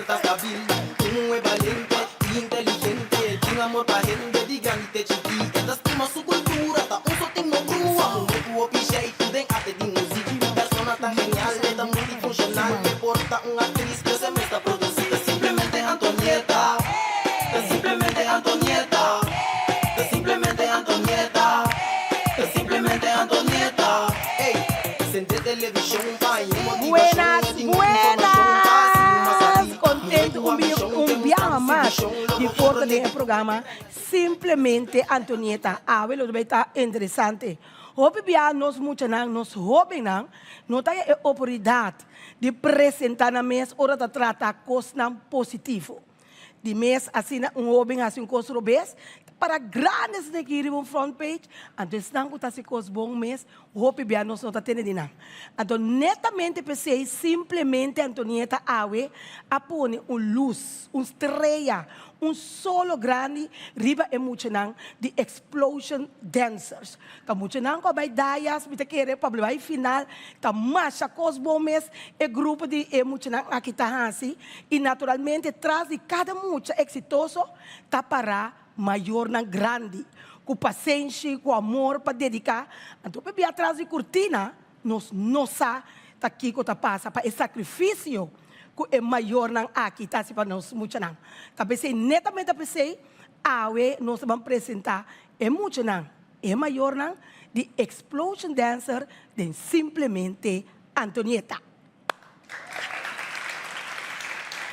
ta stabil. Un muhé balente i inteligente, tin amor pa hende di grandi te chikí. E ta stima su kultura, ta un sotin no brua. Muhé ku hopi sheitu den arte di muzik. Persona tan genial, e ta multifunshonal. E por ta un aktris, pero se mes ta produsí. Ta simplemente Antonieta, ta simplemente Antonieta, ta simplemente Antonieta, ta simplemente Antonieta. Ey, sende televishon pa haña motivashon. Buenas, buenas! Contento un bi un biaha mas di por ta den e programa Simplemente Antonieta. Awe lo bay ta interesante. Hopi biaha nos muchanan, nos hobennan no ta e oportunidad di presenta nan mes ora ta trata cosnan positivo. Di mes asina un hoben haci un cos robes, ta para grandi asina aki riba un front page, anto esnan cu ta haci cos bon mes Hopi bia nos no ta tene di nan. Anto netamente p'esei simplemente Antonieta awe a pone un lus, un strea, un solo grandi riba e muchanan di Explosion Dancers. Ta muchanan ku a bai Dayas, mi ta kere pa bai final, ta masha kos bon mes e grupo di e muchanan aki ta hasi i naturalmente tras di kada mucha eksitoso ta pará Mayornan grandi, ku pasenshi, ku amor pa dediká, anto pa bia tras di kurtina, nos no sa ta kiko ta pasa pa e sakrifisio ku e mayornan aki ta hasi pa nos muchanan. Ta p'esei, netamente p'esei, awe nos ta ban presentá e muchanan, e mayornan di Explosion Dancer den Simplemente Antonieta.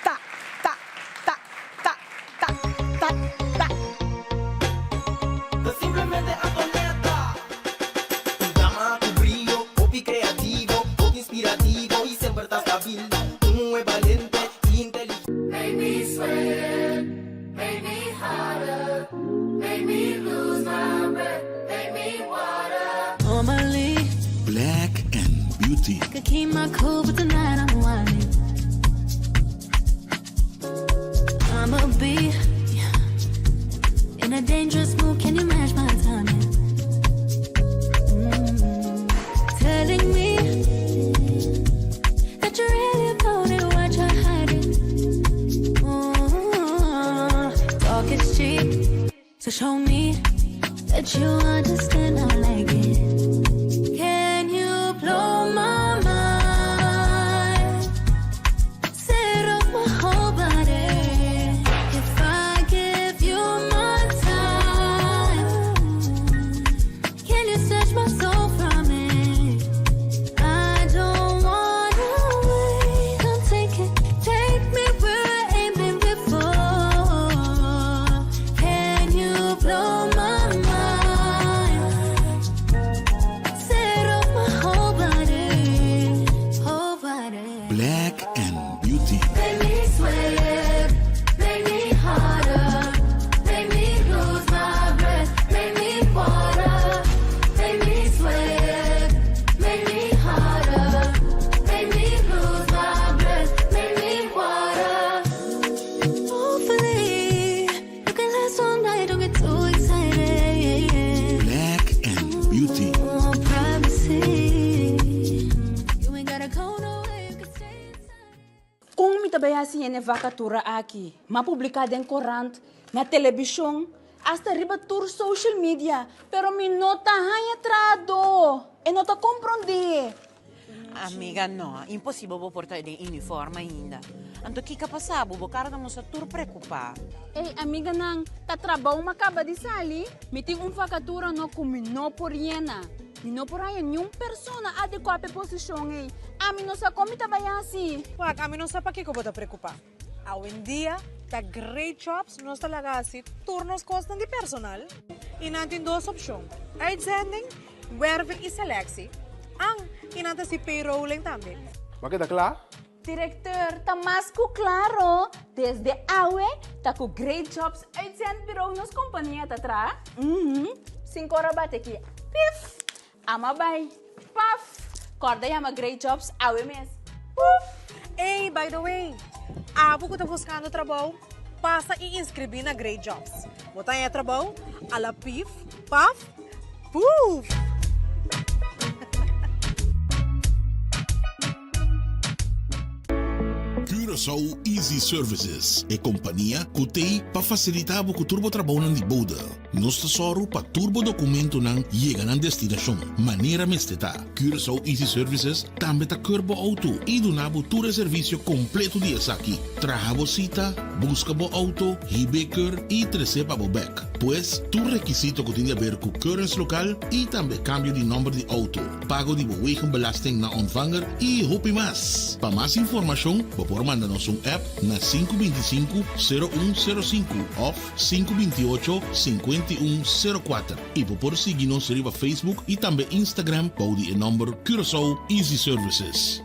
Ta, ta, ta, ta, ta, ta, ta. Ta simplemente Antonieta. Un dama ku brio, hopi kreativo, hopi inspirativo i semper ta stabil. Un muhé balente i inteligente. Make me sweat, make me hotter, make me lose my breath, make me water. Normally, Black and Beauty. could keep my cool, but tonight I'm whining. I'ma be in a dangerous mood. Can you match my timing? Mm. Telling me that you're really about it, what you're hiding. Mm. Talk is cheap, so show me that you understand. I like it. Can you blow my mind? Set off my whole body. If I give you my time, can you search my soul from it? I don't wanna wait. Come take it, take me where I ain't been before. Can you blow my mind? Set off my whole body, whole body. Black and Beauty. Make me sweat, make me hotter, make me lose my breath, make me water, make me sweat, make me hotter, make me lose my breath, make me water. Hopefully, you can last all night, don't get too excited. Black and Beauty. Oh, privacy. You ain't gotta go nowhere, you can stay inside. Kon mi ta bai hasi hende vakatura aki? M'a publiká den korant, na telebishon, asta riba tur social media, pero mi no ta haña trahadó. E no ta komprondé. Amiga, no, imposibel bo por ta den uniform ainda. Anto kiko a pasa bo? Bo kara ta mustra tur preokupá. Ey, amiganan, ta trabou m'a kaba di sali. Mi tin un vakatura no ku mi no por yena. Mi no por haña niun persona adekuá pa e posishon ei. Ami no sa kon mi ta bai hasi. Wak, ami no sa pakiko bo ta preokupá. Awendia ta Great Jobs nos ta laga hasi tur nos kosnan di personal i nan tin dos opshon, uitzending, werving i selectie, an i nan ta hasi payrolling tambe. Bo a keda kla? Directeur, ta mas ku klaro, desde awe ta ku Great Jobs Uitzendbureau nos kompania ta traha. Uhum, sinku ora bate aki, pif! Ama bai, paf! Kòrda yama Great Jobs awe mes, puf! Ey, by the way, abo ku ta buskando trabou, pasa i inskribí na Great Jobs. Bo ta haña trabou a la pif, paf, puf! Curaçao Easy Services, e kompania ku t'ei pa fasilitá bo ku tur bo trabounan di bode. Nos ta sòru pa tur bo dokumentonan yega nan destinashon manera mester ta. Curaçao Easy Services tambe ta keur bo outo i duna bo tur e servisio kompleto di esaki. Traha bo sita, buska bo outo, hib'é keur i tres'é pa bo bèk. Pues, tur rekisito ku tin di aber ku keuringslokaal i tambe kambio di nòmber di outo. pago di bo wegenbelasting na ontvanger y hopi mas. Pa mas informacion bo por manda nos un app na 525 0105 of 528 5104 y bo por sigui nos riba Facebook y tambe Instagram bou di e nomber Curaçao Easy Services.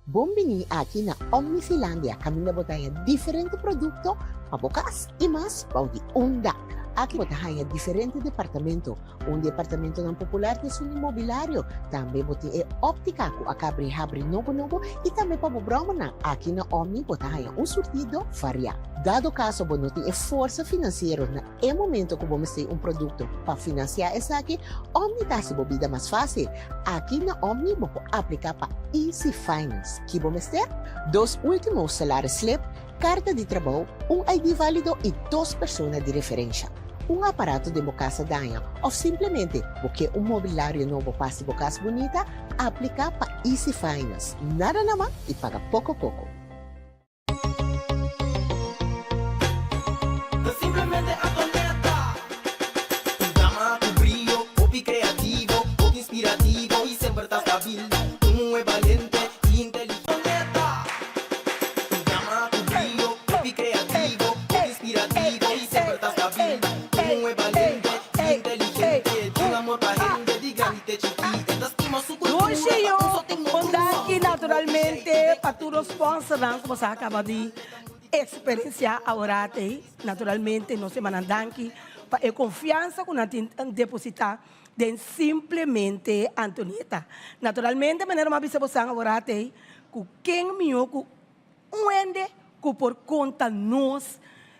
Bon bini aki na Omnifilandia kaminda bo ta haña diferente produkto pa bo kas i mas bou di un dak. Aki bo ta haña diferente departamento. Un di e apartamentonan popular ta esun di mobilario. Tambe bo tin e óptica ku a kabri habri nobo nobo i tambe pa bo bròmernan. Aki na Omni bo ta haña un surtido variá. Dado kaso bo no tin e forsa finansiero na e momento ku bo mester un produkto pa finansiá esaki, Omni ta hasi bo bida mas fásil. Aki na Omni bo por apliká pa Easy Finance. Ki bo mester? Dos último salaris slip, Karta di trabou, un ID válido i dos persona di referensha. Un aparato den bo kas a daña òf simplemente bo ke un mobilario nobo pa hasi bo kas bunita, apliká pa Easy Finance. Nada na man i paga poko poko. Ta simplemente Antonetta. Un dama ku brio, hopi kreativo, hopi inspirativo i semper ta stabil. Un muhé balente i inteligente. Antonetta. Un dama ku brio, hopi kreativo, hopi inspirativo i semper ta stabil. Un muhé balente i inteligente, tin amor pa hende di grandi te chikí. E ta stima su kultura, Dushi ta yo, un sotin no un brua. danki naturalmente pa tur nos sponsornan ku boso a kaba di eksperensiá aworat ei. Naturalmente nos e mannan danki pa e konfiansa ku nan tin depositá den simplemente Antonieta. Naturalmente manera mi a bisa bosan aworat ei ku ken mihó ku un hende ku por konta nos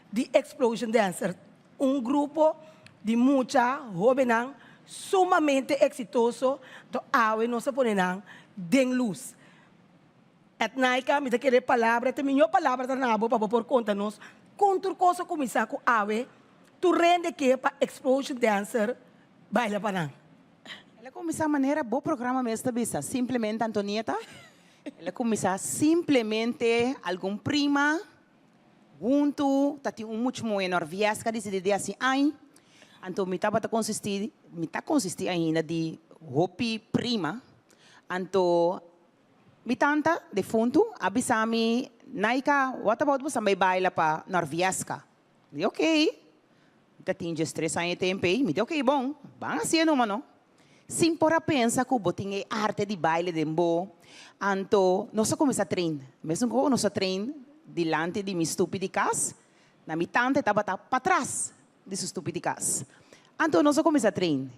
di Explosion Dancer, un grupo di mucha hóbennan sumamente eksitoso, anto awe nos a pone nan den lus. Etnaika, mi ta kere palabra, ta e mihó palabra ta na bo pa bo por konta nos kon tur kos a kuminsá ku awe tur hende ke pa Explosion Dancer baila pa nan. El a kuminsá manera bo programa mes ta bisa, simplemente Antonieta. El a kuminsá simplemente algun prima huntu, ta tin un mucha muhé norvièska disidí di hasi añ. Anto mi tabata konsistí, mi ta konsistí ainda di hopi prima. Anto Mi tanta defuntu a bisa mi, Naika, what about bo sa bai baila pa Norviesca? Mi di, ok. Mi ta tin diestres aña e tempu ei. Mi di, ok, bon, ban hacié numa no. Sin por a pensa cu bo tin e arte di baile den bo. Anto nos a cuminsa train. Mesun cu nos a train dilanti di mi stupi di cas, na mi tanta e tabata patras di su stupi di cas. Anto nos a cuminsa train.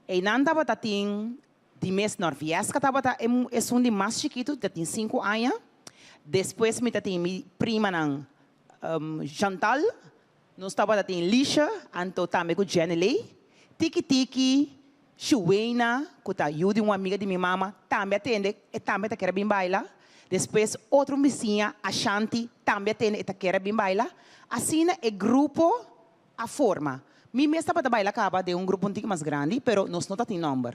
Einan tabata tin Di mes Norviesca tabata esun di mas chikitu, ta tin sinku aña. Despues mi ta tin mi primanan Chantal, nos tabata tin Lisha, anto tambe ku Jenny Lee. Tiki tiki, Shuwena, ku ta yu di un amiga di mi mama, tambe a tende, e tambe ta kere bin baila. Despues otro un bisiña, Ashanti, tambe a tende, e ta kere bin baila. Asina e grupo a forma. Mi mes tabata baila caba den un grupo un tiki mas grandi, pero nos no tatin nomber.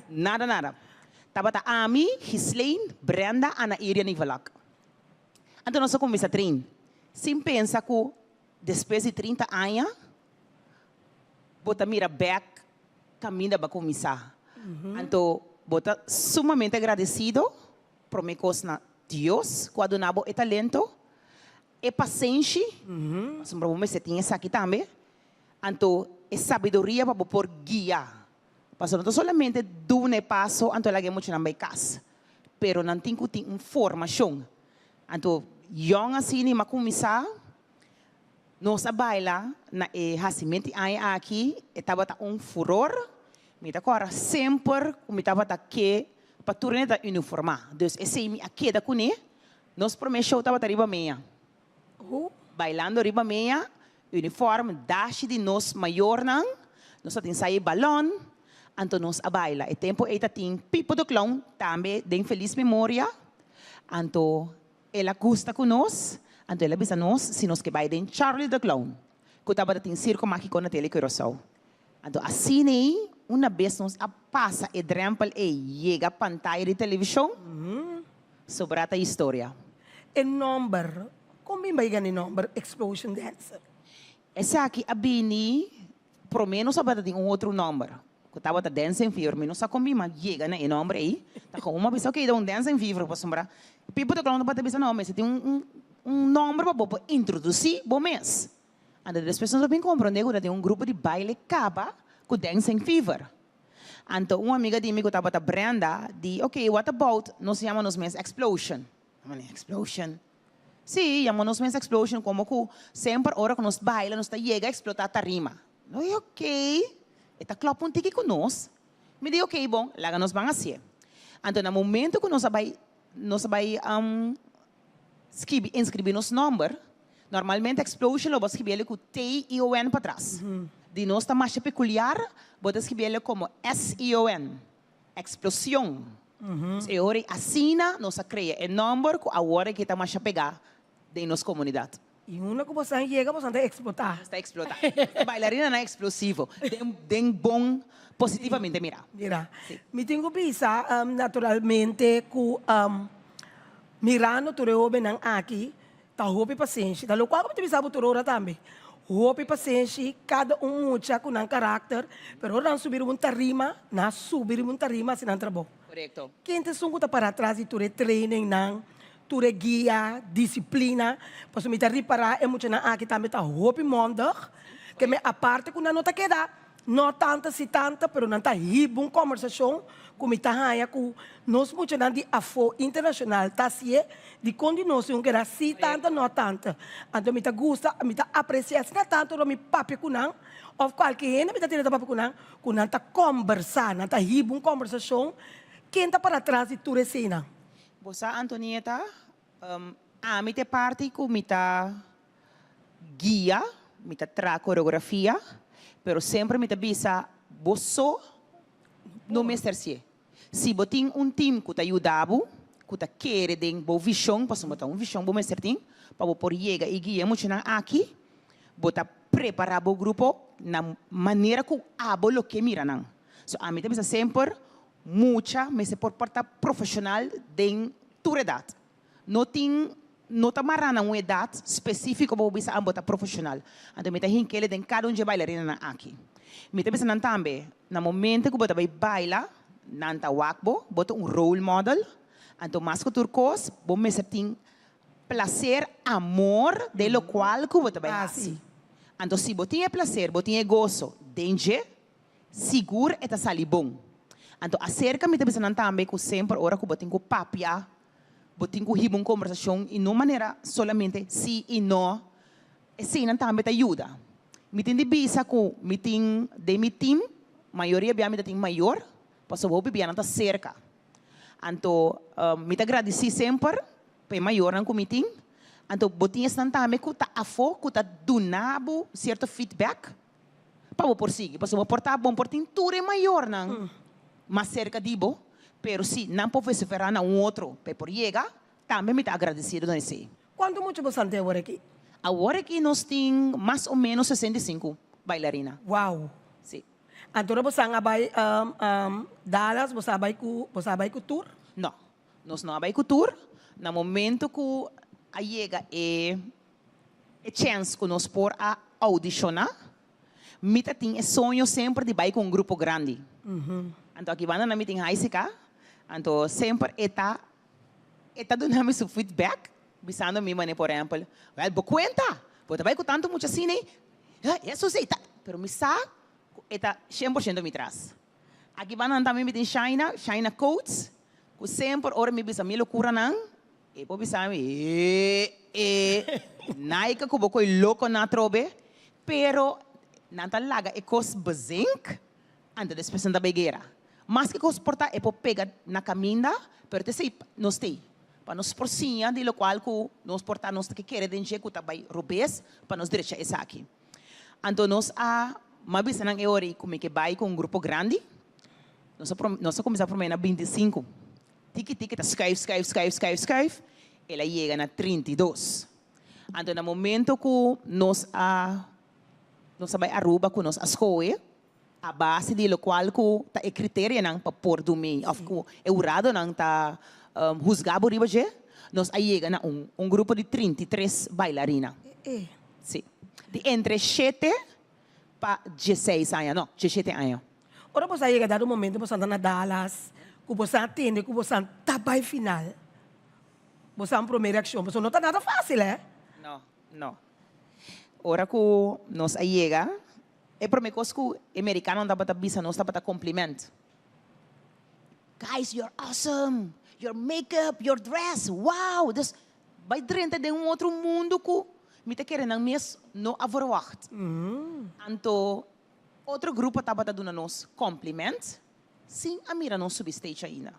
Nada nada. Tabata ami, Ghislaine, Brenda, Ana Irian y Valak. Anto nos a cuminsa train, sin pensa cu despues di 30 aña bo ta mira bek caminda bo a cuminsa. Anto bo ta sumamente agradecido, prome cos na Dios cu a duna bo e talento, E pasenshi, pasobra bo mester tin esaki tambe, anto e sabiduria pa bo por guia. Pasobra no ta solamente duna e paso anto laga e muchanan bai kas, pero nan tin ku tin un formashon. Anto yòn asina mi a kuminsá, nos a baila na e hasimenti aña aki, e tabata un furor, mi ta kòrda semper ku mi tabata ke pa tur hende ta uniformá. Dus esei mi a keda kuné. Nos prome show tabata riba mea. Bailando riba mea, uniform, dashi di nos mayornan. Nos tatin saye balon, anto nos a baila. E tempo ei tatin Pipo de Clown, tambe den feliz memoria. Anto el a gusta ku nos, anto el a bisa nos si nos ke bai den Charlie the Clown, ku tabata tin Sirko Mágiko na Tele Curaçao. Anto asina ei, una bes nos a pasa e drèmpel ei yega pantaya di televishon, sobrá ta historia. E nòmber, kon bin bai gana e nòmber Explosion Dancer? Esaki a bini promé nos tabata tin un otro nòmber ku tabata Dancing Fever. Mi no sa kon bin a yega na e nòmber ei. Ta komo mi a bisa oke ta un Dancing Fever pasobra Pipo de Clown tabata bisa no mester tin un un nòmber pa bo por introdusí bo mes. Anto despues nos a bin komprondé ku ta tin un grupo di baile kaba ku Dancing Fever. Anto un amiga di mi ku tabata Brenda di oke what about nos yama nos mes Explosion. Mi Explosion? Sí, yama nos mes Explosion komo ku semper ora ku nos baila nos ta yega eksplotá tarima. No di ok, e ta klòp un tiki ku nos. Mi di ok bon, laga nos ban hasié. Anto na momento ku nos a bai nos a bai skibi inskribí nos nòmber, normalmente Explosion lo bo skibi el ku T-I-O-N patras. Di nos ta masha pekuliar, bo ta skibi el komo S-I-O-N. Explosion. Pues e ora ei asina nos a crea e nomber cu awor aki ta masha pega den nos comunidad. Y unda cu bosan yega bosan ta explota. Nos ta explota. Nos bailarinanan explosivo. Den den bon positivamente mira. Mira. Mi tin cu bisa naturalmente cu mirando tur e hobennan aki Ta hopi pasenshi. Ta lokual ku mi ta bisa bo tur ora tambe. Hopi pasenshi, kada un mucha ku nan karakter, pero ora nan subi riba un tarima, nan a subi riba un tarima hasi nan trabou. Korekto. Ken ta esun ku ta para atras di tur e trainingnan, tur e guia, disiplina? Pasobra mi ta ripará e muchanan aki tambe ta hopi mondig, ke mi aparte ku nan no ta keda No tanta si tanta, pero nan ta hiba un kombersashon ku mi ta haña ku nos muchanan di afó internashonal ta hasié, dikon di nos un keda si tanta no tanta. Anto mi ta gusta, mi ta apresiá asina tantu ora mi papia ku nan òf kualke hende mi ta tene ta papia ku nan, ku nan ta kombersá, nan ta hiba un kombersashon. Ken ta para tras di tur eseinan? Bo sa Antonieta, ami ta e parti ku mi ta guia, mi ta traha koreografia, pero semper mi ta bisa bo so no mester hasié. Si bo tin un team ku ta yuda bo, ku ta kere den bo vishon, pasobra ta un vishon bo mester tin pa bo por yega i guia e muchanan aki, bo ta prepará bo grupo na manera ku abo lo ke mira nan. So ami ta bisa semper mucha mester por por ta profeshonal den tur edat. No tin, no ta mará na un edat spesífiko pa bo bisa abo ta profeshonal. Anto mi ta hink'el den kada un dje bailarinanan aki. Mi ta bisa nan tambe, na momento ku bo ta bai baila, nan ta wak bo, bo ta un role model. Anto mas ku tur kos, bo mester tin plaser, amor den lokual ku bo ta bai hasi. Anto si bo tin e plaser, bo tin e goso den dje, sigur e ta sali bon. Anto aserka mi ta bisa nan tambe ku semper ora ku bo tin ku papia, Bo tin ku hiba un kombersashon i no manera solamente sí i no. Eseinan tambe ta yuda. Mi tin di bisa ku mi tin den mi tim, mayoria bia mi ta tin mayor, pasobra hopi bianan ta serka. Anto mi ta gradisí semper pa e mayornan ku mi tin. Anto bo tin esnan tambe ku ta afó ku ta duna bo sierto feedback pa bo por sigui. Pasobra bo por ta bon por tin tur e mayornan mas serka di bo, pero si nan por vociferá na un otro pa e por yega, tambe mi ta agradesido na esei. Kuantu mucha bo san tin awor aki? Awor aki nos tin mas o menos 65 bailarina. Wow! Si. Anto ora bo san a bai Dallas, bo sa bai ku, bo sa bai ku tur? No, nos no a bai ku tur. Na momento ku a yega e E chèns ku nos por a oudishoná, mi ta tin e soño semper di bai ku un grupo grandi. Anto aki banda nan mi tin Haisika, anto semper e ta e ta duna mi su feedback, bisando mi manera por ehèmpel, wèl bo kuenta, bo ta bai ku tantu mucha asina ei, eso si ta, pero mi sa ku e ta shen por shento mi tras. Aki banda nan tambe mi tin Shaina, Shaina Coates, ku semper ora mi bisa mi lokuranan, E por bisa mi, e, e, Naika ku bo koe loko na atrobe, pero nan ta laga e kos bezink, anto despues nan ta bai guera. Maske kos por ta e por pega na kaminda, pero ta esei nos t'ei, pa nos por siña di lokual ku nos por ta nos ta ke kere den dje ku ta bai robes pa nos drecha esaki. Anto nos a, mi a bisa nan e ora ei ku mi ke bai ku un grupo grandi, nos a nos a kuminsá promé na 25. Tiki tiki ta schuif, schuif, schuif, schuif, schuif, el a yega na 32. Anto na momento ku nos a nos a bai Aruba ku nos a skohe a base di lokual ku ta e kriterianan pa por dumi òf ku e huradonan ta husga bo riba dje, nos a yega na un un grupo di 33 bailarina. Sí. Di entre shete pa dieseis aña, no, diesshete aña. Ora boso a yega dado momento boso anda na Dallas, ku boso a tende ku boso ta bai final, boso a prome reakshon, pasobra no ta nada fásil, eh? No, no. Ora ku nos a yega, e prome kos ku e merikanonan tabata bisa nos tabata kompliment. Guys, you're awesome! Your makeup, your dress, wow! Dus bai drenta den un otro mundu ku mi ta kere nan mes no a verwacht. Anto Otro grupo tabata duna nos compliment sin a mira nos subi stage ainda.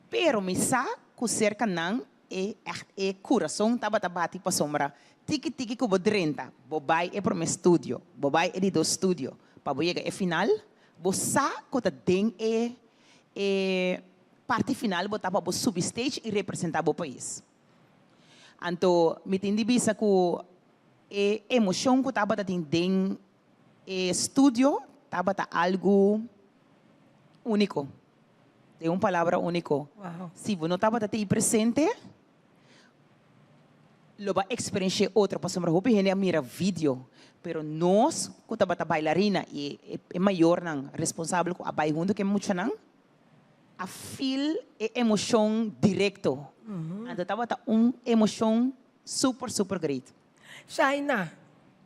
Pero mi sa cu cerca nan e echt e curason tabata bati pasobra tiki tiki cu bo drenta, bo bay e prome studio, bo bay e di dos studio, pa bo yega e final, bo sa cu ta den e e parti final bo ta pa bo subi stage y representa bo pais. Anto mi tin di bisa cu E emocion cu tabata tin den e studio tabata algo unico. Den un palabra unico. Si bo no tabata tei presente, lo bo a experiencia otro pasobra hopi hende a mira video, pero nos cu tabata bailarina y e mayornan responsabel cu a bay hunto cu e muchanan, a feel e emocion directo. Anto tabata un emocion Super super great. Shaina,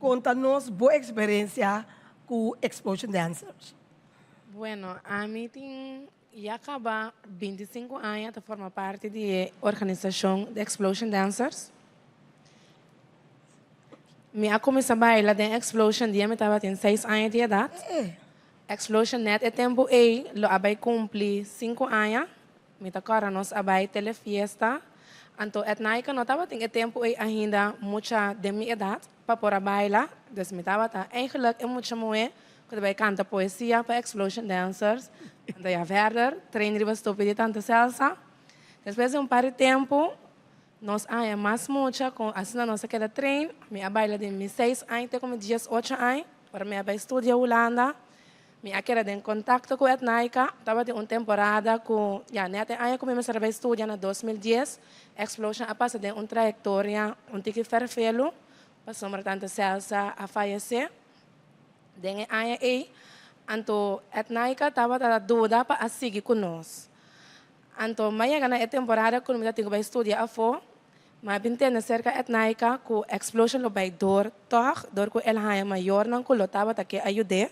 konta nos bo eksperensia ku Explosion Dancers. Bueno, ami tin ya kaba 25 aña ta forma parti di e organisashon di Explosion Dancers. Mi a kuminsá baila den Explosion dia mi tabatin seis aña di edat. Explosion nèt e tempu ei lo a bai kumpli sinku aña. Mi ta kòrda nos a bai Telefiesta, anto Ednaika no tabatin e tempu ei ainda mucha den mi edat pa por a baila, dus mi tabata eigenlijk e mucha muhé ku ta bai kanta poesia pa Explosion Dancers, anto ya verder train riba stopi di Tante Celsa. Despues di un par di tempu nos a haña mas mucha ku asina nos a keda train, mi a baila di mi seis aña te ku mi diesocho aña, ora mi a bai studia Hulanda. Mi a keda den kontakto ku Ednaika. Tabatin un temporada ku, ya, nèt e aña ku mi mester a bai studia na 2010, Explosion a pasa den un trayektoria un tiki fèrfelu, pasobra tante Celsa a fayesé den e aña ei. Anto Ednaika tabata duda pa a sigui ku nos. Anto mi a yega na e temporada ku mi tatin ku bai studia afó, mi a bin tende serka Ednaika ku Explosion lo bai dor tòg, dor ku el haña mayornan ku lo tabata ke a yud'é.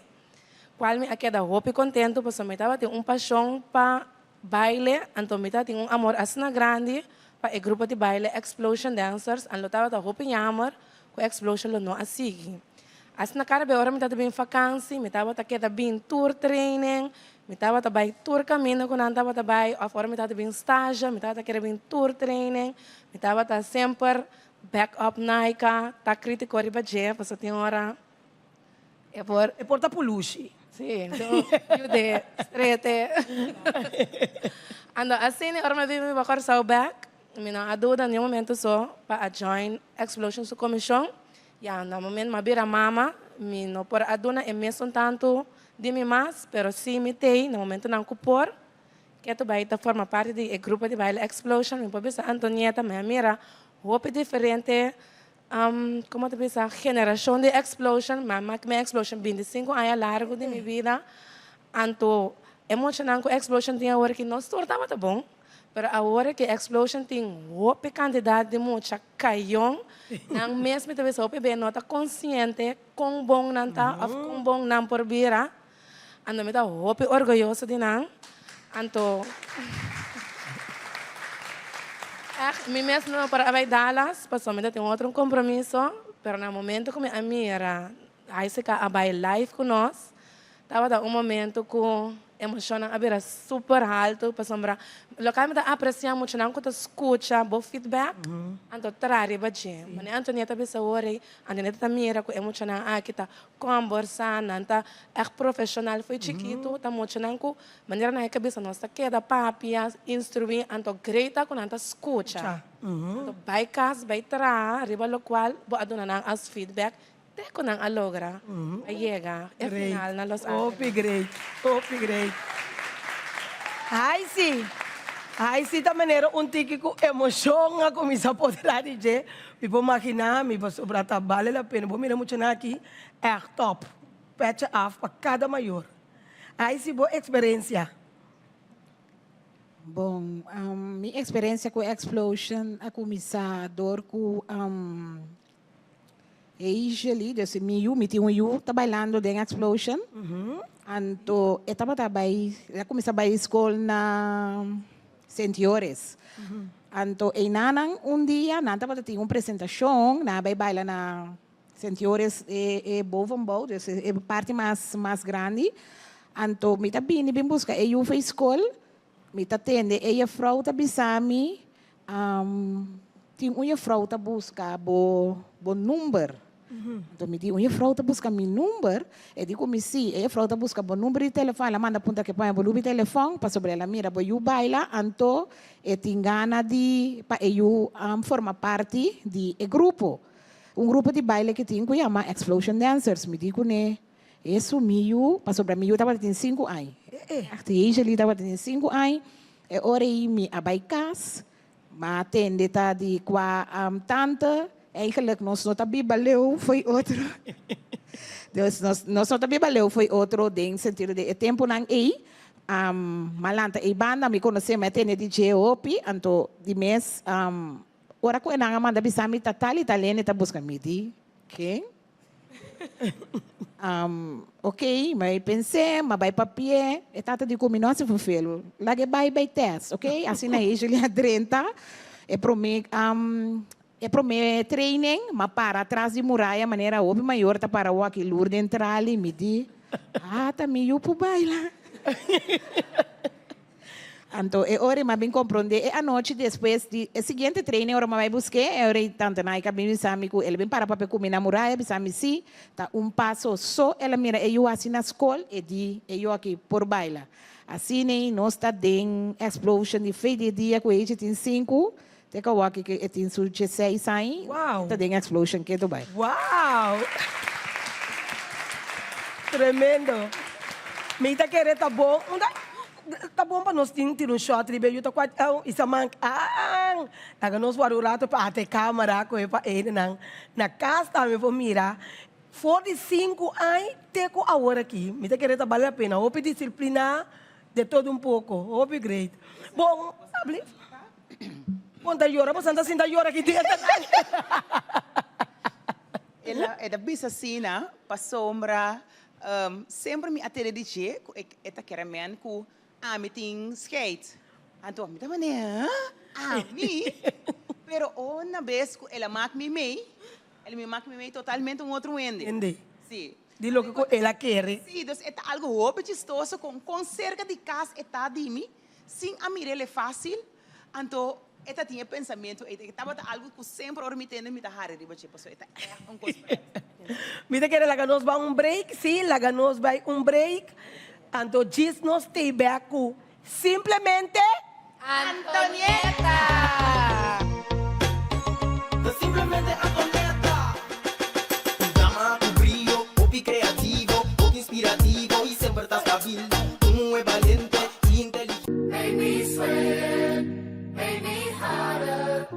Cual mi a keda hopi contento pasobra mi tabatin un pasion pa baile, anto mi tabatin un amor asina grandi pa e grupo di baile Explosion Dancers, an lo tabata hopi jammer cu Explosion lo no a sigui. Asina cada be ora mi tabata bin vakansi mi tabata keda bin tur training, mi tabata bay tur caminda cu nan tabata bay of ora mi tabata bin stage mi tabata keda bin tur training, mi tabata semper back up Naika, ta critico riba dje pasobra tin ora E por. E por ta pulushi. Sí, so yud'é strete. Anto asina ora mi a biba mi Kòrsou bèk, mi no a duda niun momento so pa a join Explosion su komishon. Ya na momento mi a bira mama, mi no por a duna e mesun tantu di mi mas, pero sí mi t'ei na momentonan ku por. Ketu bai ta forma parti di e grupo di baile Explosion. Mi por bisa Antonieta mi a mira hopi diferente Como ta bisa, generacion di Explosion, mi a mak mi Explosion 25 aña largo di mi bida, anto e muchanan cu Explosion tin awor aki nos tur tabata bon, pero awor aki Explosion tin hopi cantidad di mucha cayon, nan mes mi ta bisa hopi be no ta consciente con bon nan ta of con bon nan por bira, Anto mi ta hopi orguyoso di nan. Anto ègt mi mes no por a bai Dallas pasobra mi ta tin otro compromiso, pero na momento ku mi a mira Isaac a bai live ku nos, tabata un momento ku. Emoshonnan a bira super haltu pasobra loke mi ta apresiá muchanan ku ta skucha bo feedback anto traha riba dje. Manera Antonieta a bisa awor ei, Antonieta ta mira ku e muchanan aki ta kòmbersá, nan ta ègt profeshonal fo'i chikitu, ta muchanan ku manera nan e kabesa nos ta keda papia, instruí, anto great ta ku nan ta skucha. Anto bai kas bai traha riba lokual bo a duna nan as feedback Te ku nan a logra a yega e final na Los Angeles. Hopi great, hopi great. Ai si, ai si ta manera un tiki ku emoshon a kuminsá poderá di dje. Mi por maginá mi pasobra ta bale la pena. Bo mira muchanan aki ègt tòp. Pètje af pa kada mayor. Ai si bo eksperensia. Bon, mi eksperensia ku Explosion a kuminsá dor ku Eisheli, dus mi yu, mi tin un yu ta bailando den Explosion. Anto e tabata bai, el a kuminsá bai skol na Sint Joris. Anto einanan un dia nan tabata tin un presentashon, nan a bai baila na Sint Joris e e bovenbouw, dus e parti mas mas grandi. Anto mi ta bini bin buska e yu for skol, Mi ta tende e jefrouw ta bisa mi, Tin un jefrouw ta buska bo bo number. Anto mi di, Un jefrouw ta buska mi number? E di ku mi, Si, e jefrouw ta buska bo number di telefòn. El a manda punta ke pone bo lubi telefòn pasobra el a mira bo yu baila, anto e tin gana di pa e yu forma parti di e grupo. Un grupo di baile ke tin ku yama Explosion Dancers. Mi di kuné, Esu mi yu, pasobra mi yu tabata tin sinku añ. Echt, Hazeley tabata tin sinku añ. E ora ei mi a bai kas, m'a tende ta di kua tante, eigenlijk nos no ta biba leu fo'i otro. Dus nos nos no ta biba leu fo'i otro den sentido di e tempunan ei. M'a lanta ei banda, mi konosé, mi a tende di dje hopi, anto di mes ora ku e nan a manda bisa mi ta tal i tal hende ta buska mi, di ken? Ok, mi a pens'é, mi a bai papi'é, e tata di ku mi no hasi verveel, laga e bai bai tèst, ok? Asina ei Julia a drenta e promé e promé training, mi a para tras di muraya manera hopi mayor ta para wak i lur den trali, mi di, ah ta mi yu por baila. Anto e ora mi a bin komprondé e anochi despues di e siguiente training ora mi a bai busk'é, e ora ei tante Naika a bin bisa mi ku el a bin para papia ku mi na muraya, a bisa mi si ta un paso so el a mira e yu hasi na skol, e di e yu aki por baila. Asina ei nos ta den explosion di fe di e dia ku Eiji tin sinku te ku awor ku e tin su dieseis aña, e ta den explosion ketu bai. Wow! Tremendo! Mi ta kere ta bon. Ta bon pa nos tin tira un shot riba e yu ta kua oh i sa mank aan laga nos wara un rato pa ata e camera koe pa enenan na cas tambe por mira for di sinku aña te ku awor aki mi ta kere ta bale la pena hopi disiplina de todo un poko hopi great bon alsjeblieft bon ta yora boso ta sinta yora aki denter E ta bisa asina pasobra Semper mi a tene di dje ku e ta kere men ku ami tin scheid. Anto mi ta manera, huh? Ami? Pero una bes ku el a mak mi mei, el mi mak mi mei totalmente un otro hende. Hende. Si. Di loke ku el a kere. Si, dus e ta algu hopi chistoso kon kon serka di kas e ta di mi, sin a mir'el e fásil, Anto e ta tin e pensamentu ei, e tabata algu ku semper ora mi tende mi ta hari riba dje, pasobra e ta ègt un kos prèt. Mi ta kere laga nos bai un break, sí, laga nos bai un break. Anto djis nos stay back ku Simplemente Antonieta! Ta simplemente Antonieta. Un dama ku brio, hopi kreativo, hopi inspirativo i semper ta stabil. Un muhé balente i inteligente. Make me sweat, make me hotter,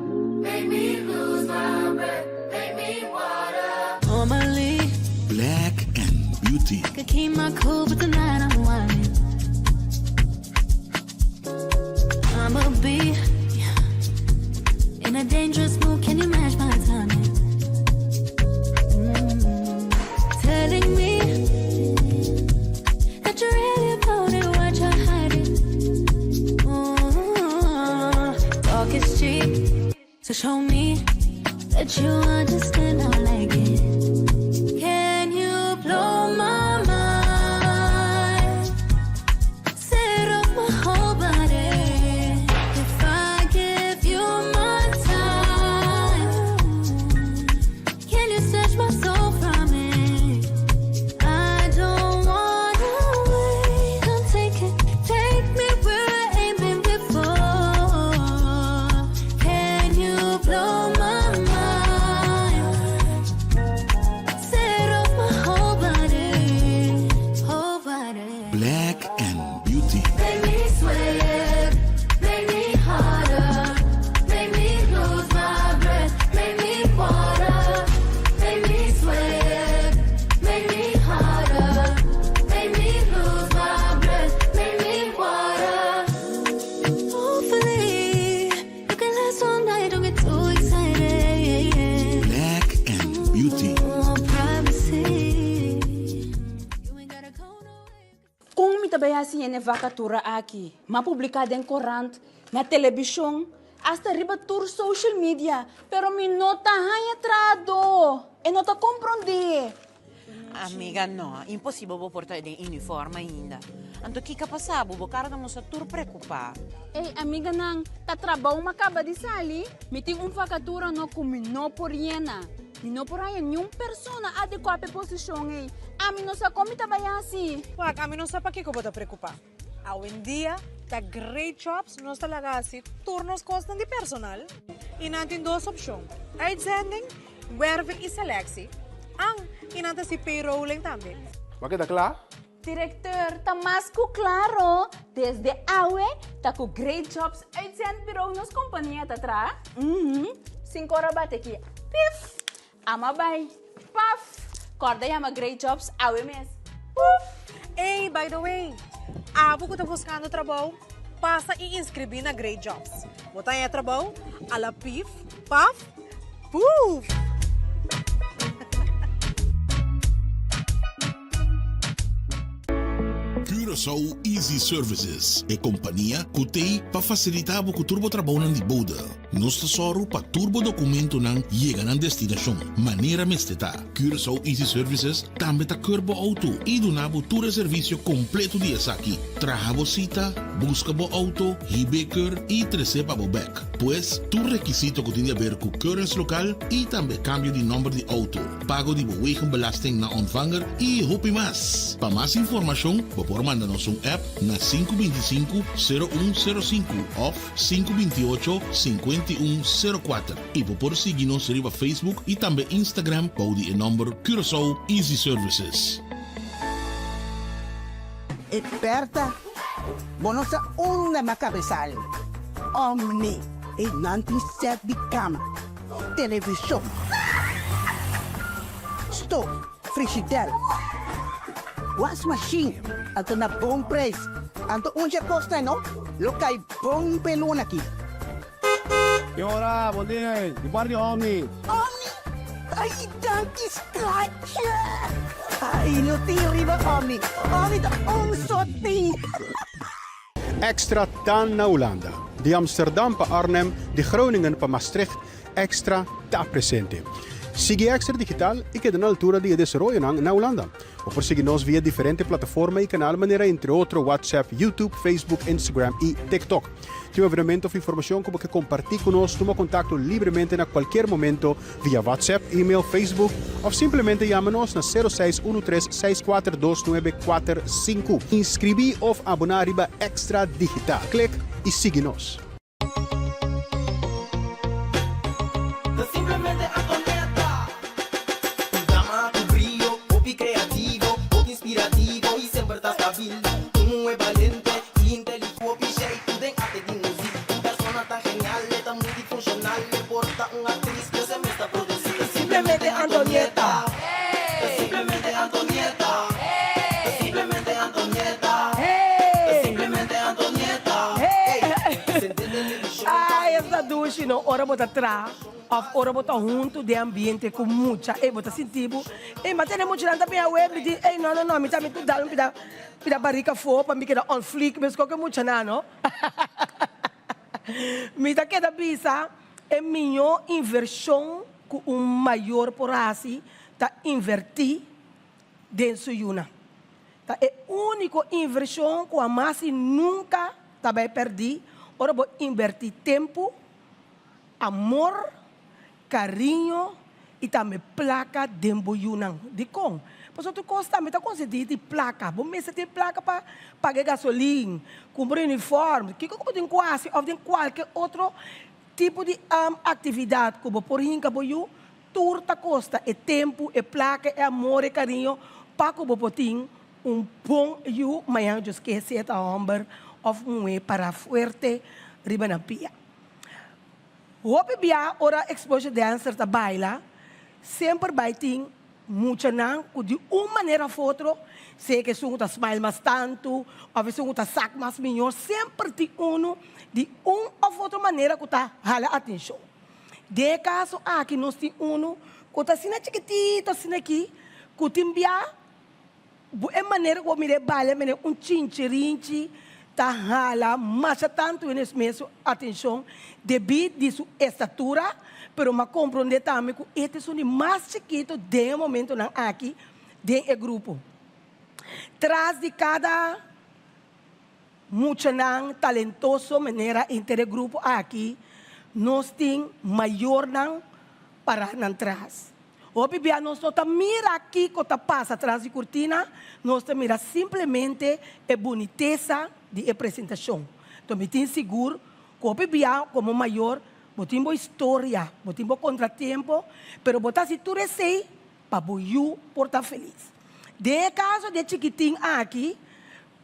make me lose my breath, make me water. Normally, Black and Beauty. I could keep my cool, but tonight I'm whining. I'ma be in a dangerous mood. Can you match my timing? Telling me that you're really about it, what you're hiding. Talk is cheap, so show me that you understand. I like it. Can you blow my mind? hasi yena e vakatura aki. M'a publiká den korant, na telebishon, asta riba tur social media, pero mi no ta haña trahadó. E no ta komprondé. Amiga, no, imposibel bo por ta den uniform ainda. Anto kiko a pasa bo? Bo kara ta mustra tur preokupá. Ey, amiganan, ta trabou m'a kaba di sali. Mi tin un vakatura no ku mi no por yena. Mi no por haña niun persona adekuá pa e posishon ei. Ami no sa kon mi ta bai hasi. Wak, ami no sa pakiko bo ta preokupá. Awendia ta Great Jobs nos ta laga hasi tur nos kosnan di personal i nan tin dos opshon, uitzending, werving i selectie, an i nan ta hasi payrolling tambe. Bo a keda kla? Directeur, ta mas cu claro, desde awe ta cu Great Jobs Uitzendbureau nos compania ta traha. Uhum, cinco ora bate aki, pif! Ama bai, paf! Corda yama Great Jobs awe mes, puf! Ey, by the way, abo cu ta buscando trabou, pasa y inscribi na Great Jobs. Bo ta haña trabou a la pif, paf, puf! Curaçao Easy Services, e kompania ku t'ei pa fasilitá bo ku tur bo trabounan di bode. Nos ta sòru pa tur bo dokumentonan yega nan destinashon manera mester ta. Curaçao Easy Services tambe ta keur bo outo i duna bo tur e servisio kompleto di esaki, traha bo sita, buska bo outo, hib'é keur i tres'é pa bo bèk. Pues, tur rekisito ku tin di aber ku keuringslokaal i tambe kambio di nòmber di outo. Pago di bo wegenbelasting na ontvanger y hopi mas. Pa mas informacion bo por manda nos un app na 525 0105 of 528 5104 y bo por sigui nos riba Facebook y tambe Instagram bou di e nomber Curaçao Easy Services. E Bertha, bo no sa unda m'a cabesal. Omni, e nan tin set di cama. Televishon, stof, frishidèr, wasmashin, anto na bon preis. Anto un dje kosnan no lo kai bon p'e luna aki. Ki ora, bon dia, di parti Omni. Omni? Ai, danki schatje! Ai, no tin riba Omni. Omni ta un sot tin. Extra ta na Hulanda. Di Amsterdam pa Arnhem, di Groningen pa Maastricht, Extra ta presente. Sigui Extra Digital i keda na altura di e desaroyonan na Hulanda. Bo por sigui nos via diferente plataforma i kanal manera entre otro WhatsApp, YouTube, Facebook, Instagram i TikTok. Tin un evenemento of informashon ku bo ke kompartí ku nos, tuma kontakto libremente na kualkier momento via WhatsApp, email, Facebook of simplemente yama nos na 0613 642945. Inscribí of aboná riba Extra Digital. Klik y sigui nos. Ta simplemente Antonieta. Un dama cu brio, hopi creativo, hopi inspirativo y semper ta stabil. Un muhe balente y inteligente, hopi sheitu den arte di muziek. Un persona tan genial, e ta multifuncional, e por ta un actriz, pero se mes ta produci. Ta simplemente Antonieta. Ta simplemente Antonieta. Ta simplemente Antonieta. Ta simplemente Antonieta. Ay, esta dushi no, ora bo ta traha of ora bo ta huntu den ambiente ku mucha, ey bo ta sinti bo, ey ma tene muchanan ta bin awe, mi di, ey no no no, mi ta mi ku dal un pida pida barika afó pa mi keda on fleek meskos ku e muchanan no. Mi ta keda bisa e mihó invershon ku un mayor por hasi ta invertí den su yunan. Ta e úniko invershon ku hamas i nunka ta bai pèrdí ora bo invertí tempu, amor, kariño i tambe plaka den bo yunan. Dikon? Pasobra tur kos tambe ta konsidí di plaka. Bo mester tin plaka pa paga e gasolin, kumpra uniform, kiko ku bo tin ku hasi òf den kualke otro tipo di aktividat ku bo por hinka bo yu, tur ta kosta e tempu, e plaka, e amor, e kariño pa ku bo por tin un bon yu mañana Dios ke sea ta hòmber òf muhé pará fuerte riba nan pia. Hopi bia ora Exposure Dancer ta baila, semper bai tin muchanan ku di un manera of otro, sea ku esun ku ta smile mas tantu of esun ku ta sak mas mihó, semper tin unu di un of otro manera ku ta hala atenshon. Den e kaso aki nos tin unu ku ta asina chikitito asina aki ku tin bia. Bo e manera ku bo mira e baile mene un chinchirinchi ta hala masha tantu en es mes su atenshon debí di su estatura, pero m'a komprondé tambe ku e ta esun di mas chikitu den e momentonan aki den e grupo. Tras di kada muchanan talentoso manera henter e grupo aki, nos tin mayornan pará nan tras. Hopi bia nos no ta mira kiko ta pasa tras di kurtina, nos ta mira simplemente e bunitesa di e presentashon. Enton mi tin sigur ku hopi bia komo mayor bo tin bo historia, bo tin bo kontratiempo, pero bo ta hasi tur esei pa bo yu por ta felis. Den e kaso di e chikitin aki,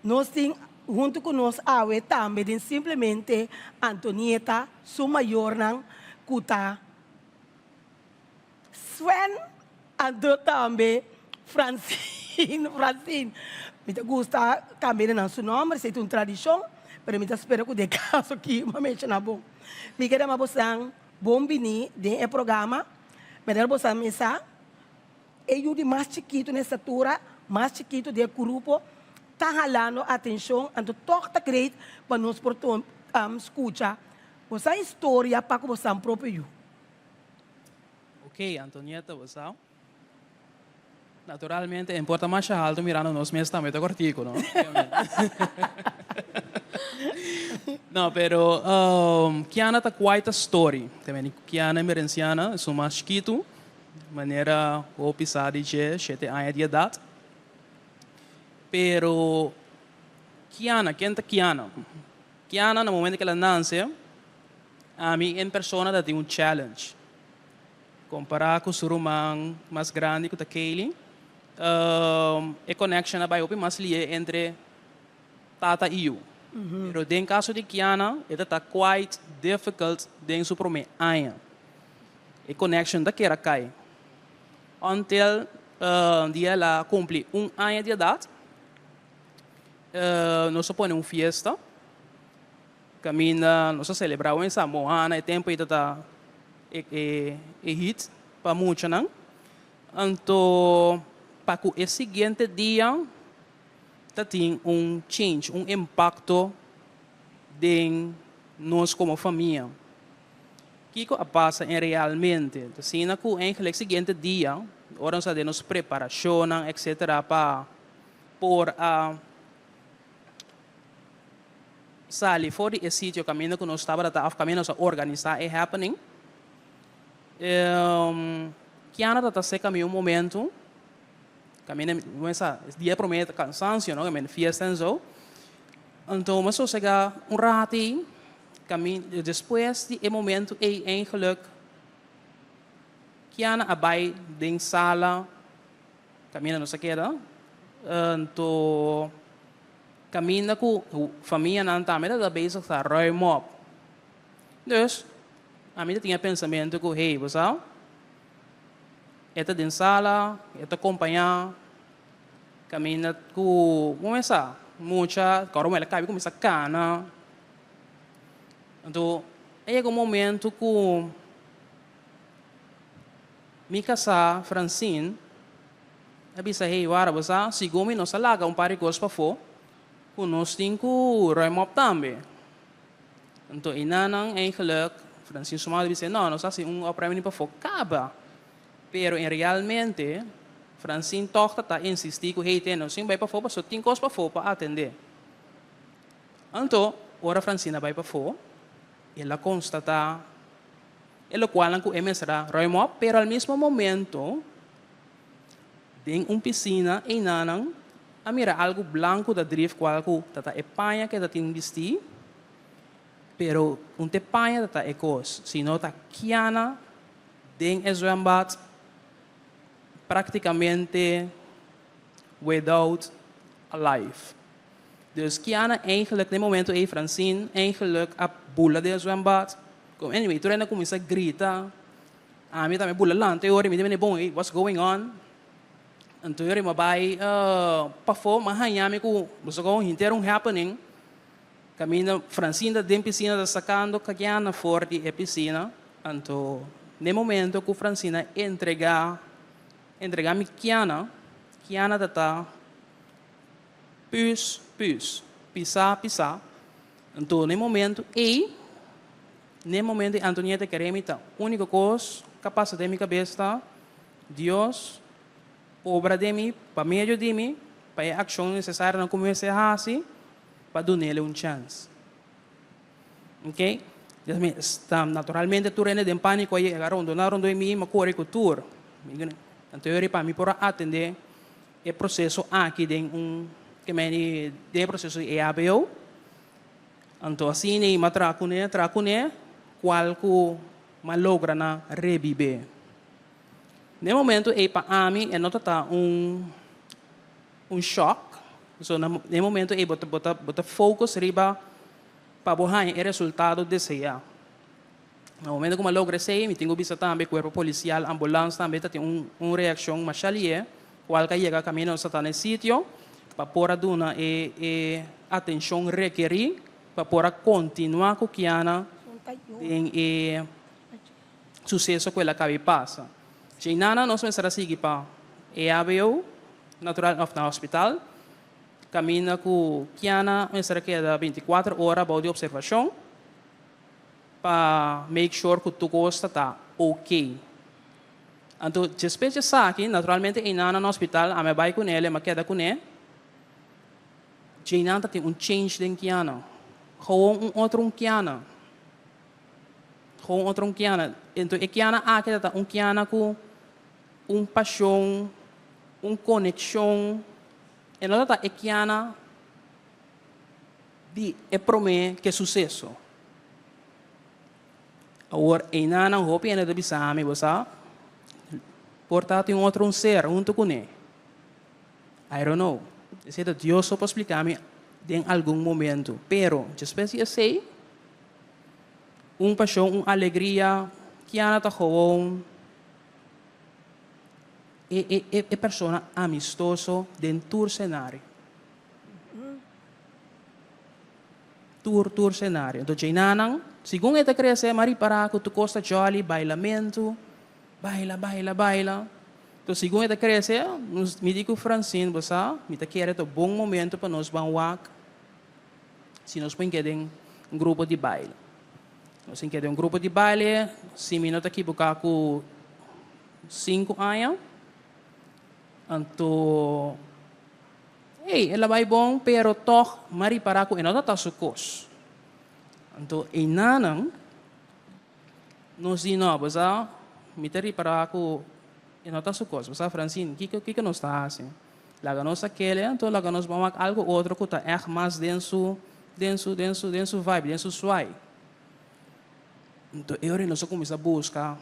nos tin huntu ku nos awe tambe den simplemente Antonieta su mayornan ku ta. Sven anto tambe Francine, Francine. Mi ta gusta cambia nan su nomber, esey ta un tradicion, pero mi ta spera cu den caso aki mi a menciona bon. Mi ke dama bosan bon bini den e programa. Manera bosan mesa, e yu di mas chikito na estatura, mas chikito den e grupo, ta halando atencion, anto toch ta great pa nos por scucha bosan historia pa cu bosan propio yu. Ok, Antonieta, bo sa. Naturalmente, e por ta masha haltu mirando nos mes tambe ta kortiku, no? No, pero Kiana ta quite a story. Te meni Kiana Emerenciana, esun mas chikitu, manera hopi sa di dje, shete aña di edat. Pero Kiana, ken ta Kiana? Kiana na momento ku el a nanse, Ami en persona ta tin un challenge. Kompará ku su ruman mas grandi ku ta Kaylee, e connection a bai hopi mas lié entre tata i yu. Pero den kaso di Kiana e ta ta quite difficult den su promé aña. E connection ta kera kai. Until dia el a kumpli un aña di edat, nos a pone un fiesta. Kaminda nos a selebrá un esa Moana e tempu ei ta ta e e hit pa muchanan. Anto pa ku e siguiente dia ta tin un change, un impakto den nos komo famia. Kiko a pasa en realmente? Ta asina ku eigenlijk siguiente dia ora nos a den nos preparashonnan etcetera pa por a Sali for di e sitio kaminda ku nos tabata ta òf kaminda nos a organisá e happening. Kiana ta ta seka mi un momentu, kaminda mi kuminsá e dia promé ta kansansio no, kaminda fiesta en zo. Anto mi a sosegá un rato ei, kaminda despues di e momentu ei eigenlik Kiana a bai den sala kaminda nos a keda, anto. Caminda cu famianan tambe ta ta bezig ta ruim op. Dus, ami ta tin e pensamento cu, hey, bo sa, e ta den sala, e ta compaña, caminda cu, bo mes sa, mucha, cu ora el a cabi cuminsa cana. Anto, a yega un momento cu mi casá, Francine, A bisa, Hey, wara, bo sa, segun mi nos a laga un par di kos pafó ku nos tin ku ruim op tambe. Anto einanan eigenlijk, Francine su mama ta bisa, No, nos a hasi un opruiming pafó kaba. Pero en realmente, Francine tòg ta ta insistí ku, Hey, tene, nos tin bai pafó pasobra tin kos pafó pa atendé. Anto, ora Francine a bai pafó, el a konstatá e lokualnan ku e mester a ruim op, pero al mismo momento, Den un pisina einanan a mira algu blanku ta drif kual ku ta ta e paña ke ta tin bistí, pero un te paña ta ta e kos, sino ta kiana den e zwembad praktikamente without a life. Dus kiana eigenlijk den momento ei Francine eigenlijk a bula den e zwembad, anyway tur hende a kuminsá grita. Ami tambe bula lanta e ora i mi ta bini bon ey what's going on? Anto e ora mi a bai pafó mi a haña mi ku boso kon henter un happening kaminda Francine ta den pisina ta sakando Kagiana for di e pisina anto den momento ku Francine a entrega entrega mi Kiana, Kiana ta ta. Pus, pus. Pisá, pisá. Anto na e momento ei, na e momento ei Antonieta kere mi ta úniko kos ku a pasa den mi kabes ta, Dios, obra den mi, pa medio di mi, pa e akshon nesesarionan ku mi mester hasi pa dun'el un chèns. Ok, Dios mi sta naturalmente tur hende den panico a yega rondona rondó mi, mi a kore ku tur. Anto yori pa mi por a atende e proseso aki den un ke meni den e proseso di EHBO. Anto asina mi a traha kuné, traha kuné, kual ku mi a logra na rebibé. Den e momento ei pa ami e no ta ta un un shock, so na e momento ei bo ta bo ta bo ta focus riba pa bo haña e resultado deseá. Na momento ku mi a logra esei, mi tin ku bisa tambe kuerpo polisial, ambulans tambe ta tin un un reakshon masha lié, kual ka yega kaminda nos ta ta na e sitio pa por a duna e e atenshon rekerí pa por a kontinuá ku Kiana den e suseso ku el a kabi pasa. Djeinana nos mester a sigui pa EHBO, natural òf na hospital, kaminda ku Kiana mester a keda bintikuater ora bou di opservashon pa make sure ku tur kos ta ta ok. Anto despues di esaki, naturalmente einana na hospital ami a bai kuné, el a keda kuné. Djeinan ta tin un change den Kiana, gewoon un otro un Kiana. Gewoon otro un Kiana. Enton e Kiana aki ta ta un Kiana ku un pashon, un konekshon. E no ta ta e Kiana di e promé ke suseso. Awor einanan hopi hende ta bisa mi, bo sa, por ta tin otro un ser huntu kuné. I don't know. Esei ta Dios so por splika mi den algun momento. Pero despues di esei, Un pashon, un alegria, Kiana ta gewoon e e e e persona amistoso den tur senario. Tur tur senario. Enton djeinanan, segun e ta krese, m'a ripará ku tur kos ta jolly, bailamentu, baila, baila, baila. Enton segun e ta krese, nos mi di ku Francine, bo sa, mi ta kere ta bon momento pa nos ban wak. Si nos por keda den un grupo di baile. Nos tin keda den un grupo di baile, si mi no ta kibuká ku sinku aña. Anto, hey, el a bai bon, pero tòg mi a ripará ku e no ta ta su kos. Anto einanan nos di no, bo sa, mi ta ripará ku e no ta su kos. Bo sa, Francine, kiko kiko nos ta hasi? Laga nos a kere, anto laga nos ban wak algo otro ku ta ègt mas den su, den su, den su, den su vibe, den su swai. Anto e ora nos a kuminsá buska,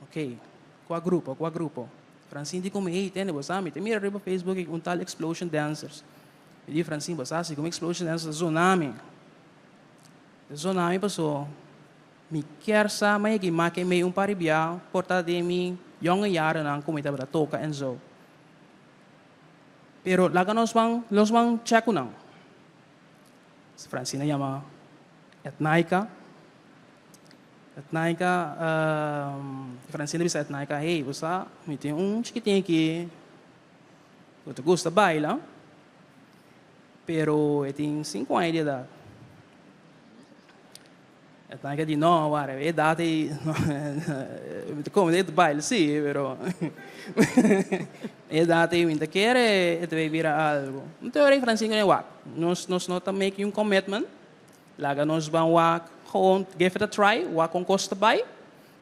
ok, kua grupo, kua grupo. Francine di ku mi, hey, tende, bo sa, mi ta mira riba Facebook un tal Explosion Dancers. Mi di, Francine, bo sa si ku Explosion Dancers ta zona mi. Ta zona mi paso mi kier sa ma yegi make mei un par di bia por ta den mi yonge yarennan ku mi tabata toka en zo. Pero laga nos ban, nos ban check ku nan. Francina yama Etnaika. Etnaika, Francina bisa Etnaika, hey, bo sa, mi tin un chikitin aki ku ta gusta baila, pero e tin sinku aña di edat. E tanke di no, wara, e edat ei, mi ta come e baile si, pero e edat ei mi ta kere e ta bay bira algo. Anto ora Francine ku wak, nos nos no ta make un commitment, laga nos ban wak gewoon give it a try, wak kon kos ta bay.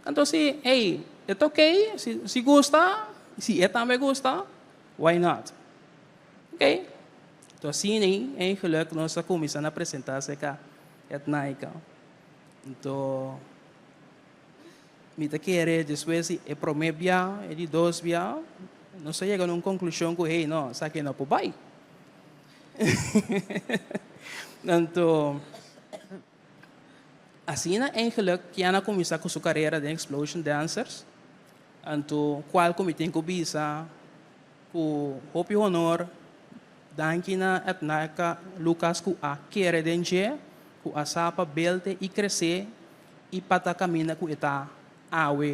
Anto si, hey, e ta okay, si si gusta, si e tambe gusta, why not? Okay. Anto asina ei, eigenlijk nos a kuminsá na presentá aserka. Etnaika. Anto mi ta kere despues di e prome bia, e di dos bia, nos a yega na un konklushon ku hey no, esaki no por bai. Anto asina eigenlijk Kiana a kuminsá ku su karera den Explosion Dancers, anto kual ku mi tin ku bisa ku hopi honor Danki na Etnaika Lucas ku a kere den dje, ku a sa pa belte i kresé i pa ta kaminda ku e ta awe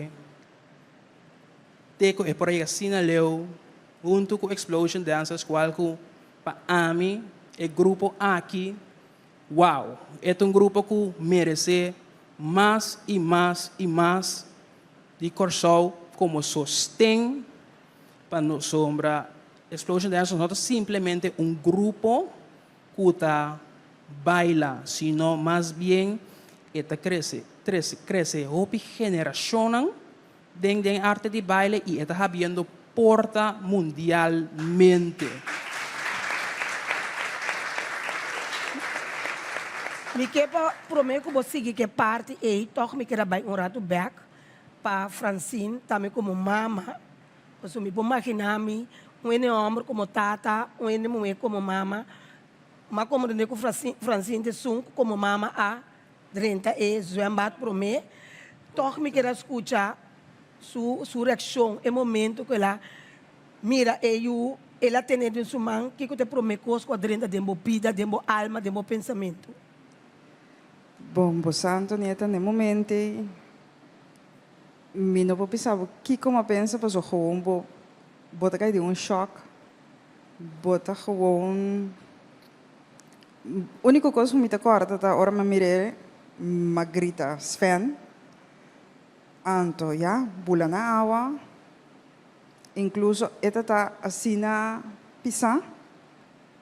te ku e por a yega asina leu huntu ku Explosion Dancers kual ku pa ami. E grupo aki, wow, e ta un grupo ku meresé mas i mas i mas di Kòrsou komo sosten pa nos sombra. Explosion Dancers no ta simplemente un grupo ku ta baila, sino mas bien e ta krese, trese, krese hopi generashonnan den den arte di baile i e ta habiendo porta mundialmente. Mi ke pa prome ku bo sigui ke parti ei tòg mi keda bai un ratu bèk pa Francine tambe komo mama pasobra mi por magina mi un hende hòmber komo tata un hende muhé komo mama m'a komprende ku Francine ta esun ku komo mama a Drenta e zwembad promé, tòg mi keda skucha su su reakshon e momento ku el a mira e yu, el a tene den su man, kiko ta e promé kos ku a drenta den bo bida, den bo alma, den bo pensamentu? Bon, bo sa Antonieta, na e momento ei mi no por bisa bo kiko mi a pensa pasobra gewoon bo bo ta kai den un shòk, bo ta gewoon. Úniko kos ku mi ta kòrda ta ora mi a mir'é, mi a grita, Sven! Anto ya, bula na awa. Inkluso e ta ta asina pisá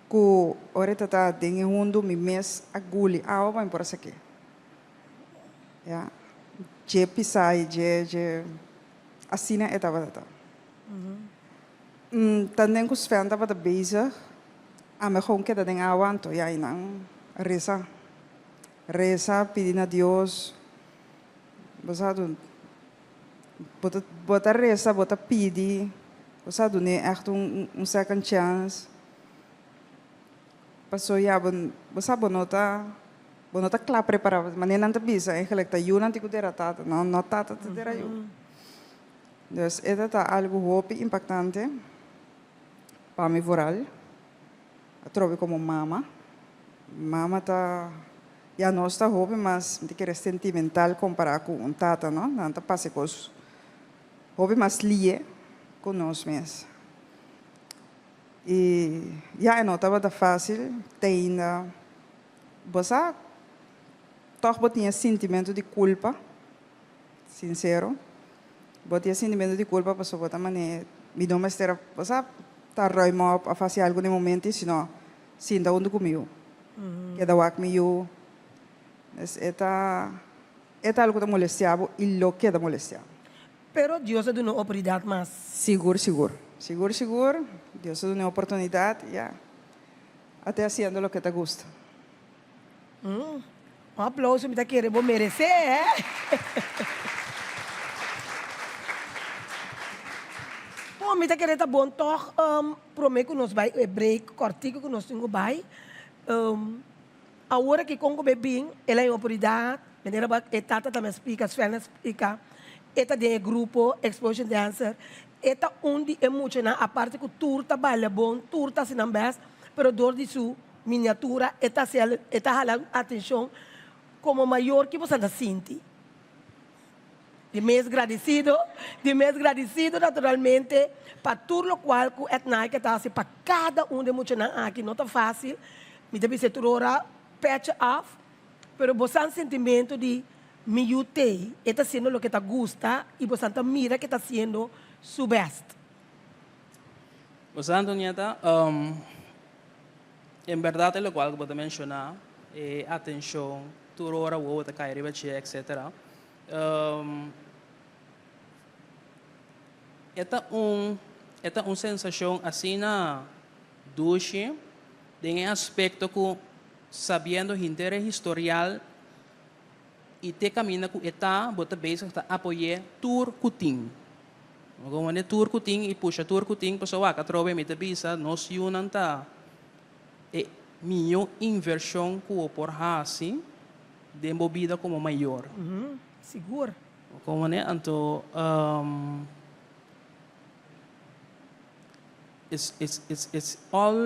ku ora e ta ta den e hundu mi mes a guli awa pa mi por a sak'é. Ya, dje pisá i dje dje asina e tabata ta. Tanden ku Sven tabata bezig, ami gewoon keda den awa anto ya i nan resa. Resa, pidi na Dios. Bo sa dun, bo ta bo ta resa, bo ta pidi, bo sa dun'é ègt un un second chance. Paso ya bo bo sa bo no ta bo no ta kla prepará, manera nan ta bisa eigenlijk ta yunan tin ku dera tata, no no tata ta dera yu. Dus e ta ta algu hopi impaktante pa mi vooral. Atrobe komo mama. Mama ta, ya nos ta hopi mas, mi ta kere sentimental kompará ku un tata, no? Nan ta pasa e kos hopi mas lie ku nos mes. I ya e no tabata fásil, te ainda bo sa tòg bo tin e sintimentu di kulpa. Sincero, bo tin e sintimento di culpa pasobra bo ta manera mi no mester a, bo sa, ta ruim op of haci algo den momento y sino sinta hunto cu mi yu, keda wak mi yu. Dus e ta, e ta algo cu ta molestia bo y lo keda molestia bo. Pero Dios a duna oportunidad mas. Sigur, sigur. Sigur, sigur. Dios a duna e oportunidad y ya. A te haciendo loke ta gusta. Un aplauso mi ta kere bo merece eh. Bon mi ta kere ta bon tog prome ku nos bai e break kortiko ku nos tin ku bai awor aki kon ku bo e bin el a e oportunidat manera bo e tata tambe a splika Sven a splika e ta den e grupo Explosion Dancer e ta un di e muchanan aparte ku tur ta baila bon tur ta hasi nan best pero dor di su Miniatura e ta haci e ta hala atencion como mayor ki boso ta sinti. Di mes gradicido, di mes gradicido naturalmente pa tur locual cu Ednaika ta haci pa cada un di e muchanan aki. No ta facil, mi ta bisa tur ora petje af, pero boso sentimento di mi yu t'ey, e ta haciendo loke ta gusta y boso ta mira ke ta haciendo su best. Boso Antonieta, En berdad e locual cu bo ta menciona, e atencion, tur ora wowo ta cay riba dje, etcetera, e ta un, e ta un sensacion asina dushi den e aspecto cu sabiendo henter e historial y te caminda cu e ta, bo ta bezig ta apoy'e tur cu tin. Bo ta wende tur ku tin i pusha tur ku tin pasobra wak atrobe mi ta bisa nos yunan ta e mihó invershon ku bo por hasi den bo bida komo mayor. Sigur. Bo komprende? Anto it's it's it's it's all.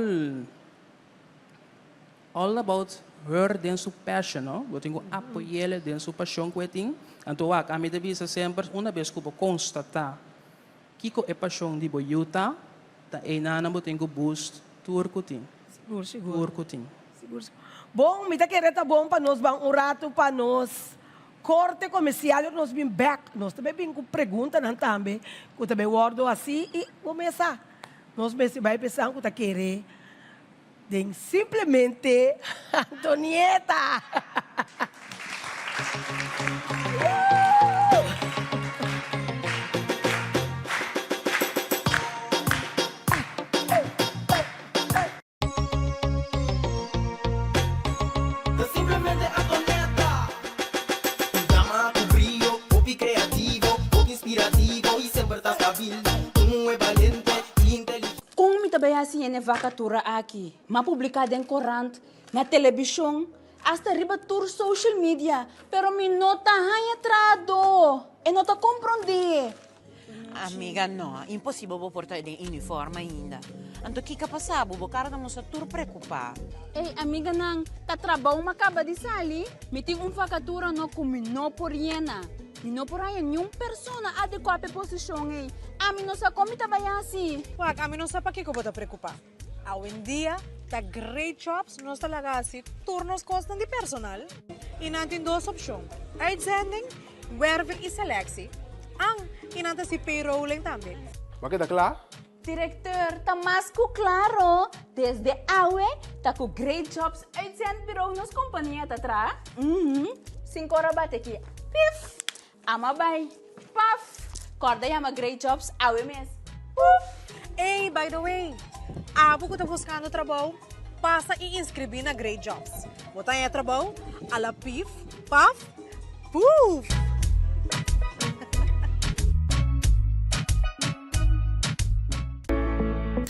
All about her den su passion no, bo tin ku apoyele den su pasion ku e tin, anto wak ami ta bisa semper una bes ku bo konstatá kiko e pasion di bo yu ta, ta einanan bo tin ku boost tur ku tin. Sigur, sigur. Sigur ku tin. Sigur, sigur. Bon, mi ta kere ta bon pa nos ban un ratu pa nos korte komersial i nos bin bèk. Nos ta bai bin ku preguntanan tambe ku ta bai wòrdu hasi i bo mes sa, nos mester bai pensa ku ta kere den simplemente Antonieta. Ta simplemente Antonieta. Un dama ku brio, hopi kreativo, hopi inspirativo i semper ta stabil. Un muhé balente i inteligente. Kon mi ta bai hasi hende vakatura aki? M'a publiká den korant, na telebishon, asta riba tur social media, pero mi no ta haña trahadó. E no ta komprondé. Amiga, no, imposibel bo por ta den uniform ainda. Anto kiko a pasa bo? Bo kara ta mustra tur preokupá. Ey, amiganan, ta trabou m'a kaba di sali. Mi tin un vakatura no ku mi no por yena. Mi no por haña niun persona adekuá pa e posishon ey. Ami no sa kon mi ta bai hasi. Wak, ami no sa pakiko bo ta preokupá. Awendia ta Great Jobs nos ta laga hasi tur nos kosnan di personal i nan tin dos opshon, uitzending, werving i selectie, an i nan ta hasi payrolling tambe. Bo a keda kla? Directeur, ta mas ku klaro, desde awe ta ku Great Jobs Uitzendbureau nos kompania ta traha. Uhum, sinkora bate ki, pif! Ama bai. Paf! Kòrda yama Great Jobs awe mes. Puf! Ey, by the way, abo ku ta buskando trabou, pasa i inskribí na Great Jobs. Bo ta haña trabou a la pif, paf, puf!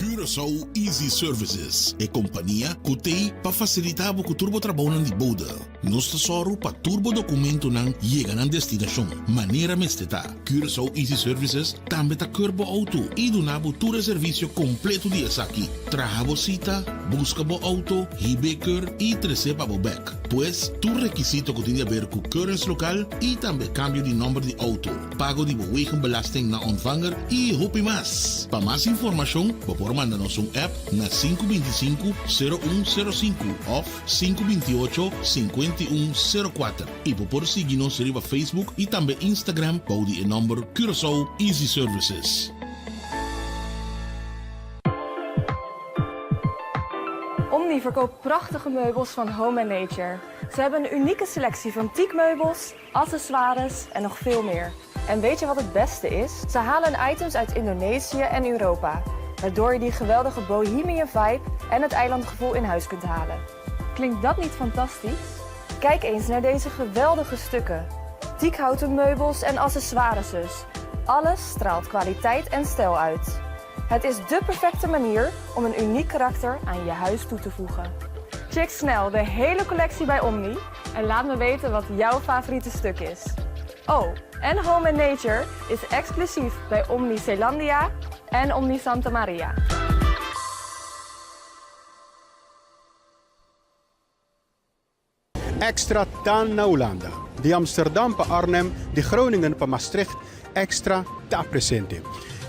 Curaçao Easy Services, e kompania ku t'ei pa fasilitá bo ku tur bo trabounan di bode. Nos ta sòru pa tur bo dokumentonan yega nan destinashon manera mester ta. Curaçao Easy Services tambe ta keur bo outo i duna bo tur e servisio kompleto di esaki, traha bo sita, buska bo outo, hib'é keur i tres'é pa bo bèk. Pues, tur rekisito ku tin di aber ku keurings lokal i tambe kambio di nòmber di outo, pago di bo wegenbelasting na ontvanger i hopi mas. Pa mas informashon bo por manda nos un app na 525 0105 òf 528 5104 i bo por sigui nos riba Facebook i tambe Instagram bou di e nòmber Curaçao Easy Services. Omni verkoopt prachtige meubels van Home and Nature. Ze hebben een unieke selectie van teakmeubels, accessoires en nog veel meer. En weet je wat het beste is? Ze halen items uit Indonesië en Europa, waardoor je die geweldige bohemian vibe en het eilandgevoel in huis kunt halen. Klinkt dat niet fantastisch? Kijk eens naar deze geweldige stukken. Teakhouten meubels en accessoires. Alles straalt kwaliteit en stijl uit. Het is dé perfecte manier om een uniek karakter aan je huis toe te voegen. Check snel de hele collectie bij Omni en laat me weten wat jouw favoriete stuk is. Oh, en Home and Nature is exclusief bij Omni Zeelandia en Omni Santa Maria. Extra ta na Hulanda. Di Amsterdam pa Arnhem, di Groningen pa Maastricht, Extra ta presente.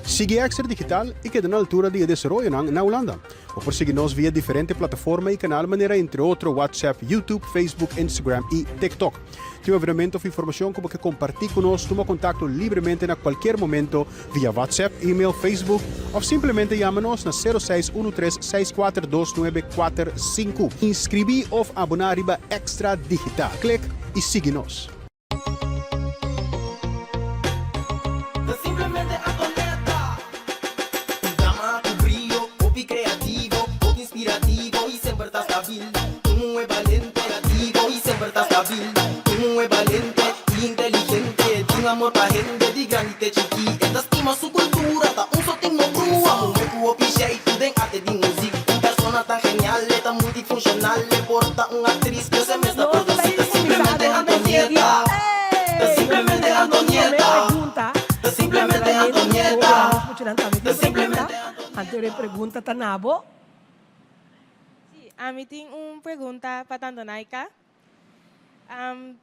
Sigui Extra Digital i keda na altura di e desaroyonan na Hulanda. Bo por sigui nos via diferente plataforma i kanal manera entre otro WhatsApp, YouTube, Facebook, Instagram i TikTok. Tin un evenemento of informacion cu bo ke comparti cu nos, tuma contacto libremente na cualkier momento via WhatsApp, email, Facebook of simplemente yama nos na sero seis uno tres seis kuater dos nuebe kuater sinku. Inscribi of abona riba Extra Digital. Click y sigui nos. Ta simplemente Antonetta. Un dama cu brio, hopi creativo, hopi inspirativo y semper ta stabil. Un muhe balente, creativo y semper ta stabil. Un muhe balente y inteligente, tin amor pa hende di grandi te chiki. E ta stima su cultura, ta un sotin no brua. Muhe cu hopi jeitu den arte di muziek. Un persona tan genial, e ta multifuncional. E por ta un actriz, pero se mes ta produci. Ta simplemente Antonieta. Ta simplemente Antonieta. Ta simplemente Antonieta. Ta simplemente Anto e pregunta ta na bo. Sí, ami tin un pregunta pa Tante Naika.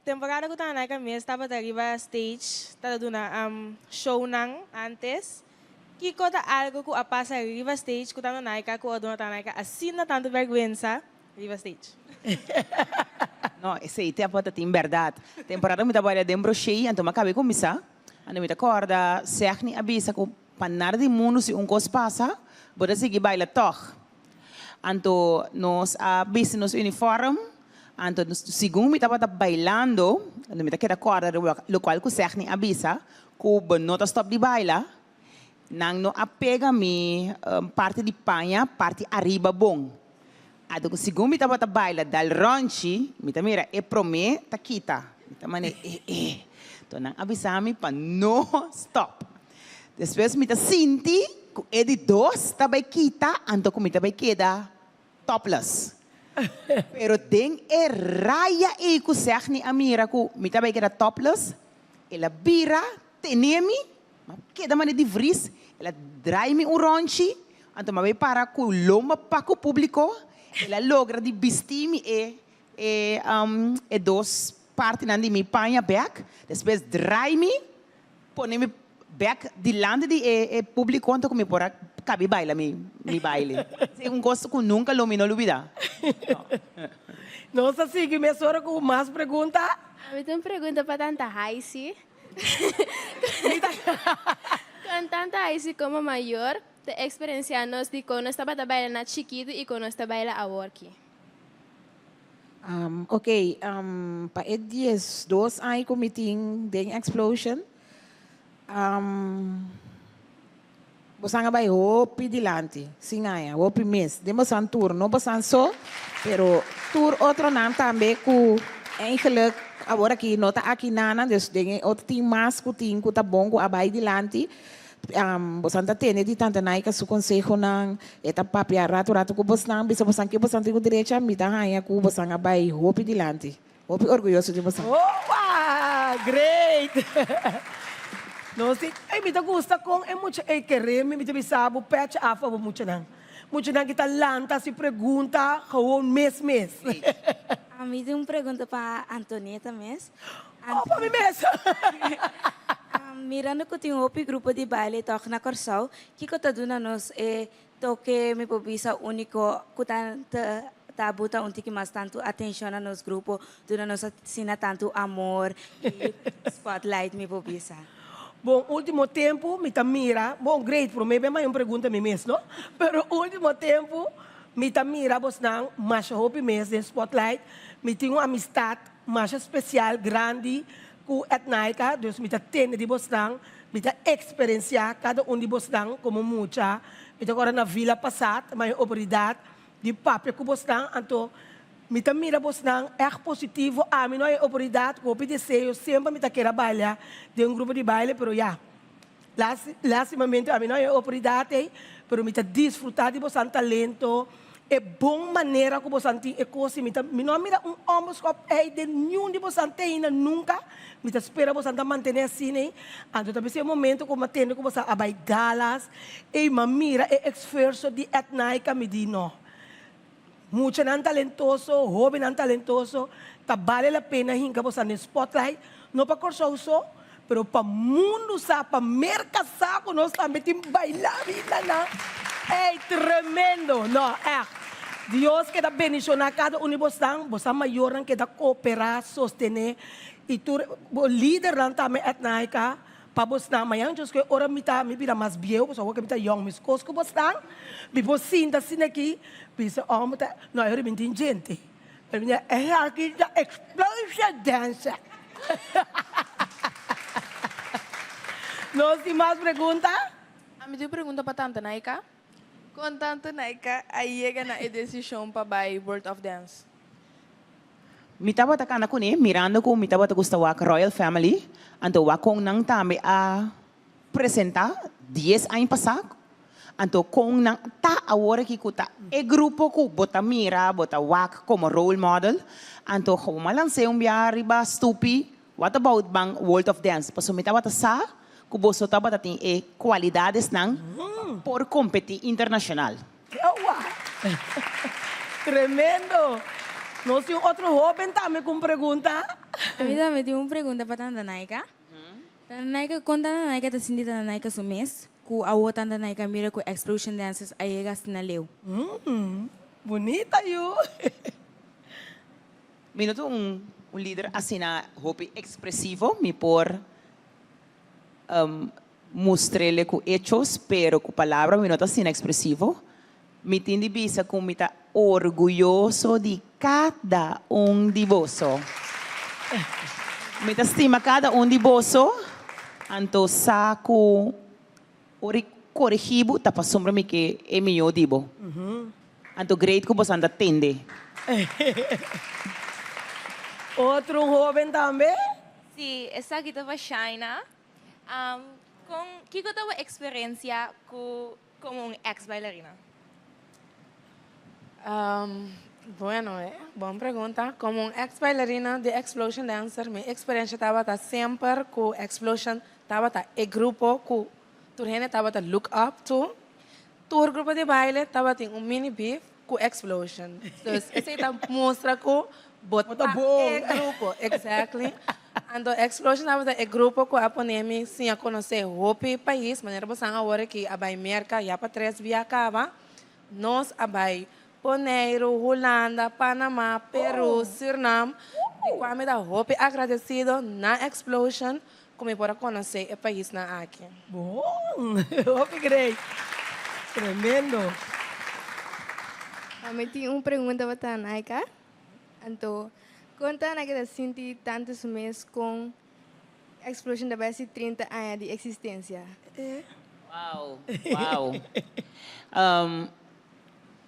Temporada ku Tante Naika mes tabata riba stage, tabata duna shownan antes. Kiko ta algo ku a pasa riba stage ku Tanta Naika ku a duna Tanta Naika asina tantu bèrgwensa riba stage? No, esei te a bota tin bèrdat. Temporada mi ta baila den Broshei, anto mi a kaba kuminsá. Anto mi ta kòrda Segni a bisa ku pa nada di mundu si un kos pasa, bo ta sigui baila tòg. Anto nos a bisti nos uniform, anto segun mi tabata bailando, anto mi ta keda kòrda lokual ku Segni a bisa, ku bo no ta stòp di baila, Nan no a pega mi parti di paña parti ariba bon. Anto ku segun mi tabata baila dal rònchi, mi ta mira e promé ta kita. Mi ta mane eh eh. Anto nan a bisa mi pa no stòp. Despues mi ta sinti ku e di dos ta bai kita, anto ku mi ta bai keda topless. Pero den e raya ei ku Segni a mira ku mi ta bai keda topless, el a bira tene mi, m'a keda manera di vries, el a draai mi un rònchi, anto m'a bai para ku lomba pa ku públiko, el a logra di bisti mi e e e dos partinan di mi paña bèk, despues draai mi, pone mi Bek dilanti di e e publico anto cu mi por a cabi baila mi mi baile. Esey un cos cu nunca lo mi no lubida. Nos ta sigui mesora cu mas pregunta. Mi tin un pregunta pa tanta Haisi. Con tanta Haisi como mayor ta experiencia nos di con nos tabata baila na chikito y con nos ta baila aworki? Ok, pa e 12 aña cu mi tin den Explosion, bosan a bay hopi dilanti, sin aña, hopi mes. Den bosan tur, no bosan so, pero tur otronan tambe cu eigenlijk awor aki no ta aki nanan, dus den e otro tin mas cu tin cu ta bon cu a bay dilanti. Bosan ta tende di Tante Naika su konsehonan, e ta papia ratu ratu ku bosnan, bisa bosan ke bosan tin ku drecha, mi ta haña ku bosan a bai hopi dilanti. Hopi orguyoso di bosan. Opa! Great! Nos tin, ey mi ta gusta kon e mucha ey kere mi, mi ta bisa bo pèchi af pa bo muchanan. Muchanan ki ta lanta hasi pregunta gewoon mes mes. Mi tin un pregunta pa Antonieta mes. Oh, pa mi mes! Mirando ku tin hopi grupo di baile tòg na Kòrsou, kiko ta duna nos e toke, mi por bisa, úniko ku ta ta buta un tiki mas tantu atenshon na nos grupo, duna nos asina tantu amor i spotlight, mi por bisa? Bon, último tempu mi ta mira, bon, great, promé ben maya un pregunta mi mes, no? Pero último tempu mi ta mira bosnan masha hopi mes den spotlight, mi tin un amistat Masha special grandi cu Etnaika, dus mi ta tende di bosnan, mi ta experencia cada un di bosnan como mucha. Mi ta acorda na Villa Pasat, ma e oportunidad di papia cu bosnan, anto mi ta mira bosnan echt positivo. Ami no a e oportunidad, cu hopi deseo, semper mi ta kere a baila den un grupo di baile, pero ya, Lastimamente ami no a e oportunidad ei, pero mi ta disfruta di bosan talento, e bon manera cu bosan tin e cos y mi ta, mi no a mira un omberskop ei den niun di bosan te ainda nunca, mi ta spera bosan ta mantene asina ei, anto ta bisa e momento cu mi a tende cu bosan a bay Dallas, ei mi a mira e esfuerzo di Etnaika mi di no. Muchanan talentoso, hóbennan talentoso, ta bale la pena hinka bosan den spotlight, no pa Kòrsou so, pero pa mundu sa, pa Merka sa ku nos tambe tin bailarinanan. Ey, tremendo! No, ègt. Dios keda bendishoná kada un di bosnan, bosan mayornan keda kooperá, sostené, i tur bo lidernan tambe Etnaika, Pa bosnan, mañan djos ku e ora mi ta mi bira mas bieu, pasobra awor ke mi ta yòn meskos ku bosnan, mi por sinta asina aki, bisa ò mi ta, no e ora mi tin djente, pero mi ta esaki ta explosion dancer. Nos tin mas pregunta? Ami tin un pregunta pa Tante Naika. Kon Tante Naika a yega na e desishon pa bai World of Dance? Mi tabata cana cune mirando cu mi tabata gusta wak Royal Family, anto wak con nan tambe a presenta dies aña pasa, anto con nan ta awor aki cu ta e grupo cu bo ta mira, bo ta wak como role model, anto como a lans'é un bia riba stupi, what about ban World of Dance, pasobra mi tabata sa cu boso tabata tin e cualidadesnan pa por competi internacional. Ewa! Tremendo! Nos tin otro hoben tambe cu un pregunta. Ami tambe tin un pregunta pa Tanta Naika. Tanta Naika, con Tanta Naika ta sinti Tanta Naika su mes? ku awor tanta Naika mira ku Explosion Dancers a yega asina leu? Bunita yu. Mi no ta un lider asina hopi expresivo, mi por mustr'ele ku hechos, pero ku palabra mi no ta asina expresivo. Mi tin di bisa ku mi ta orguyoso di kada un di boso. Mi ta stima kada un di boso, anto sa ku ora i korigí bo ta pasobra mi ke e mihó di bo. Anto great ku boso anda tende. Otro hoben tambe. Sí, esaki ta pa Shaina. Kon, kiko ta bo eksperensia ku komo un eks bailarina? Bueno, bon pregunta. Komo un eks bailarina di Explosion Dancer, mi eksperensia tabata semper ku Explosion tabata e grupo ku tur hende tabata look up to. Tur grupo di baile tabatin un mini beef ku Explosion. Dus esei ta mustra ku bo ta e grupo. Exactly. Anto Explosion tabata e grupo ku a pone mi siña konosé hopi pais. Manera bo san awor aki a bai Merka ya pa tres bia kaba. Nos a bai Boneiru, Hulanda, Panama, Peru, Surnam, di kua mi ta hopi agradesido na Explosion ku mi por a konosé e paisnan aki. Bon! Hopi great! Tremendo! Mi tin un pregunta pa Tanaika. Anto, kon Tanaika ta sinti tantu su mes kon Explosion ta bai hasi 30 aña di eksistensia? Wow, wow.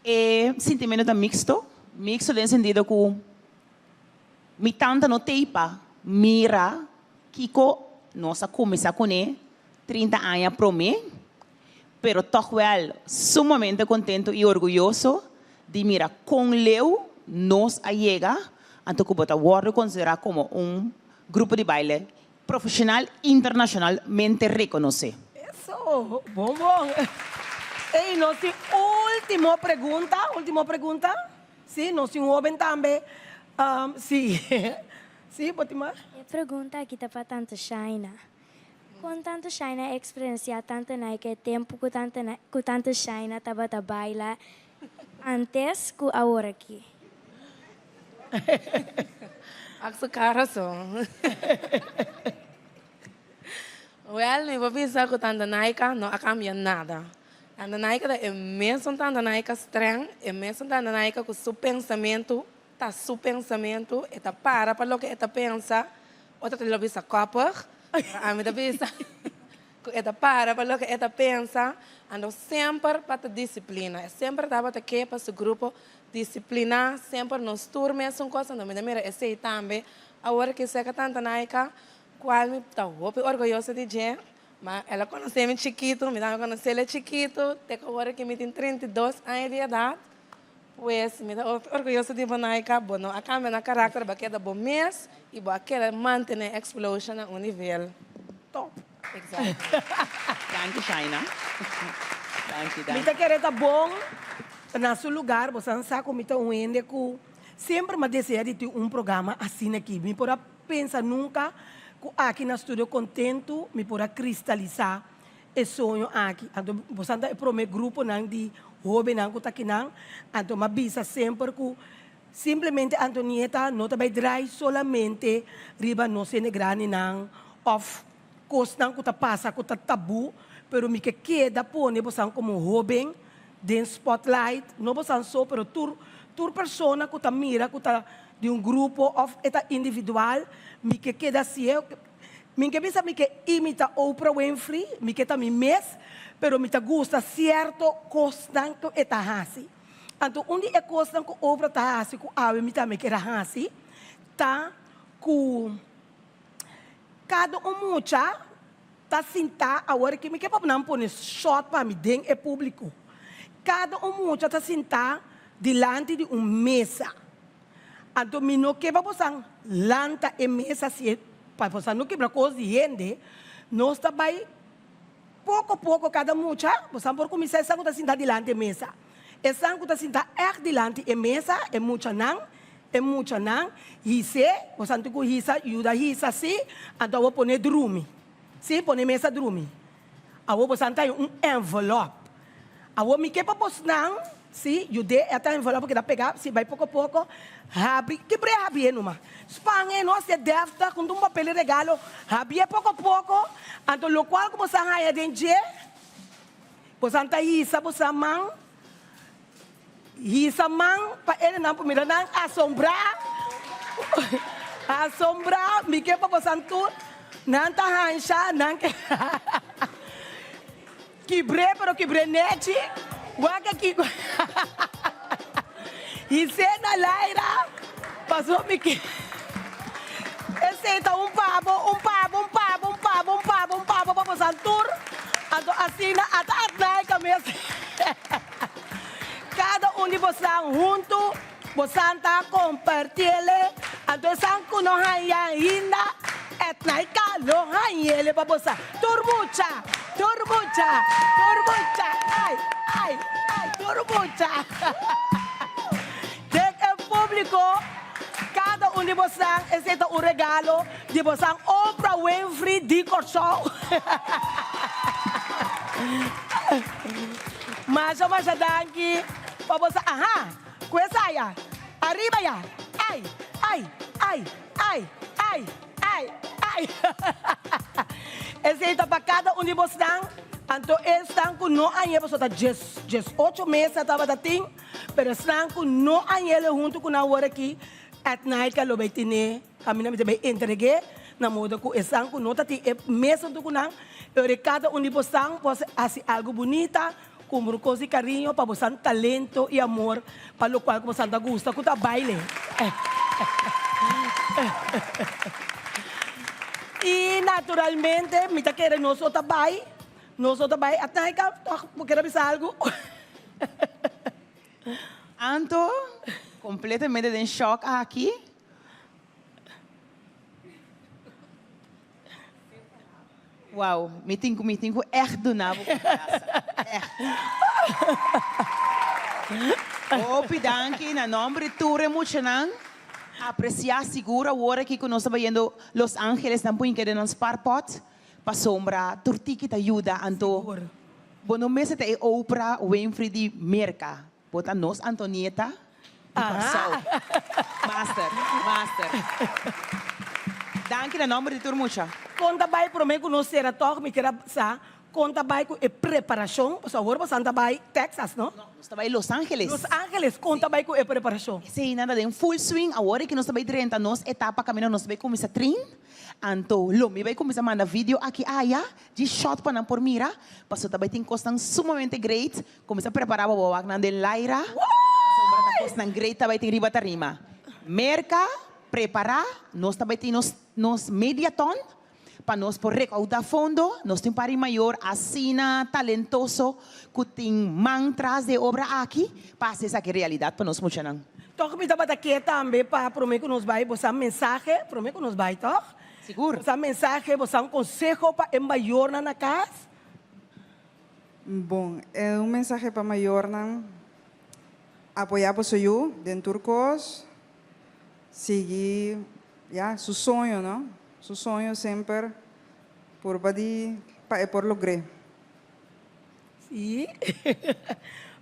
E sintimento ta mixto, mixto den sentido ku mi tanta no tei pa mira kiko nos a kuminsá kuné 30 aña promé, pero tòg wèl sumamente kontentu i orguyoso di mira kon leu nos a yega, anto ku bo ta wòrdu konsiderá komo un grupo di baile profeshonal internashonalmente rekonosé. Eso! Bon bon! Ey, nos tin ultimo pregunta, ultimo pregunta. Si, nos tin un hoben tambe. Si, si, bo tin mas? E pregunta aki ta pa Tante Shaina. Kon Tante Shaina a eksperensiá Tante Naika e tempu ku Tante ku Tante Shaina tabata baila antes ku aworakí? Ak su kara so. Wèl, mi por bisa ku Tante Naika no a kambia nada. Tante Naika ta e mesun Tante Naika strèng, e mesun Tante Naika ku su pensamentu Ta su pensamentu, e ta para pa loke e ta pensa, otro ta lo bisa koppig, pero ami ta bisa ku e ta para pa loke e ta pensa, anto semper pa ta disiplina, e semper tabata ke pa su grupo disiplina, semper nos tur mesun kos, anto mi ta mira esei tambe awor ki seka tanta Naika, kual mi ta hopi orguyoso di dje, ma el a konosé mi chikitu, mi tambe konosé chikitu, te ku awor ki mi tin 32 aña di edat. Pues, mi ta hopi orguyoso di bo, Naika. Bo no a kambia na karakter, bo a keda bo mes i bo a keda mantené Explosion na un nivel top. Exactly. Danki, Shaina. Danki, danki. Mi ta kere ta bon na su lugar. Bo san sa ku mi ta un hende ku semper mi a desea di tin un programa asina aki. Mi por a pensa nunka ku aki na Studio Kontentu mi por a kristalisá e soño aki. Anto bosan ta e prome gruponan di hobennan ku ta kinan. Anto m'a bisa semper ku simplemente Antonieta no ta bai drai solamente riba nos hende grandinan òf kosnan ku ta pasa ku ta tabú, pero mi ke keda pone bosan komo hoben den spotlight, no bosan so pero tur tur persona ku ta mira ku ta di un grupo òf e ta individual, mi ke keda hasié. Mi ke bisa mi ke imita Oprah Winfrey, mi ke ta mi mes, pero mi ta gusta sierto kosnan ku e ta hasi. Anto un di e kosnan ku Oprah ta hasi ku awe mi tambe kier a hasi ta ku kada un mucha ta sintá, awor aki mi ke pa nan pone shòt pa mi den e públiko, kada un mucha ta sintá dilanti di un mesa. Anto mi no ke pa bosan lanta e mesa si e pa bosan no kibra kos di hende, nos ta bai poko poko kada mucha, bosan por kuminsá esan ku ta sinta dilanti e mesa, esan ku ta sinta ègt dilanti e mesa, e muchanan, e muchanan his'é, bosan tin ku hisa, yuda hisa si, anto awor pone drumi, si, pone mesa drumi. Awor bosan ta haña un envelop. Awor mi ke pa bosnan, si, yud'é e ta envelop keda pegá, si, bai poko poko, habri, kibr'é habié numa. Span e no hasié deftig, huntu un papel di regalo, habié poko poko, anto lokual ku bosan haña den dje, bosan ta hisa bosan man, Hisa man pa enenan por mira nan asombrá, asombrá, mi ke pa bosan tur, nan ta hansha, nan ke kibr'é pero kibr'é nechi, wak aki his'é na laira, paso mi ke esei ta un pabo, un pabo, un pabo, un pabo, un pabo, un pabo pa bosan tur, anto asina ata Atnaika mes. Kada un di bosan huntu, bosan ta kompartiele, anto esan ku no haña ainda, Etnaika lo hañele pa bosan. Tur mucha, tur mucha, tur mucha, ai, ai, ai, tur mucha. Den e públiko, kada un di bosan, esei ta un regalo di bosan Oprah Winfrey di Kòrsou. Masha masha danki pa boso aha ku esaya ariba ya ai ai ai ai ai ai ai esei ta pa kada un di bosnan anto esnan ku no añe pasobra ta djes djes ocho mesa tabata tin pero esnan ku no añele huntu ku nan awor aki Etnaika lo bai tene Kaminda mi ta bai entreg'é na moda ku esnan ku no ta tin e mes huntu ku nan, pero e kada un di bosan por hasi algu bunita, kumpra un kos di kariño pa bosan talento i amor pa lokual ku bosan ta gusta ku ta baile. I naturalmente mi ta kere nos no ta bai, nos no ta bai, Atnaika, tòg bo kere bisa algu? Anto, completamente den shock aki. Wow, mi tin cu mi tin cu echt duna bo un brasa. Echt. Hopi danki na nomber di tur e muchanan. Aprecia sigur awor aki cu nos ta bayendo Los Angeles nan por keda nan spaarpot pasobra tur tiki ta yuda anto bo no mester ta e Oprah Winfrey di Merca. Bo ta nos Antonieta di Kòrsou. Master, master. Danki na nòmber di tur mucha. Kon ta bai promé ku nos sera tòg mi kier a sa kon ta bai ku e preparashon pasobra awor bosan ta bai Texas no? No, nos ta bai Los Angeles. Los Angeles kon ta bai ku e preparashon? Esei nan ta den full swing awor e ku nos ta bai drenta nos etapa kaminda nos ta bai kuminsá train anto lo mi bai kuminsá manda video aki aya dje shot pa nan por mira pasobra ta bai tin kosnan sumamente great Kuminsá prepará bo bo waknan den laira, pasobra ta kosnan great ta bai tin riba tarima. Merka, prepará, nos ta bai tin nos nos mediaton pa nos por rekoudá fondo. Nos tin un par di mayor asina talentoso ku tin man tras di e obra aki pa hasi esaki realidat pa nos muchanan. Tòg mi tabata ke tambe pa promé ku nos bai bo sa mensahe, promé ku nos bai tòg? Sigur. Bo sa mensahe, bo sa un konseho pa e mayornan na kas? Bon, e un mensahe pa mayornan, apoyá boso yu den tur kos, sigui, ya, su soño, no? Su soño semper purba di pa e por logr'é. Sí.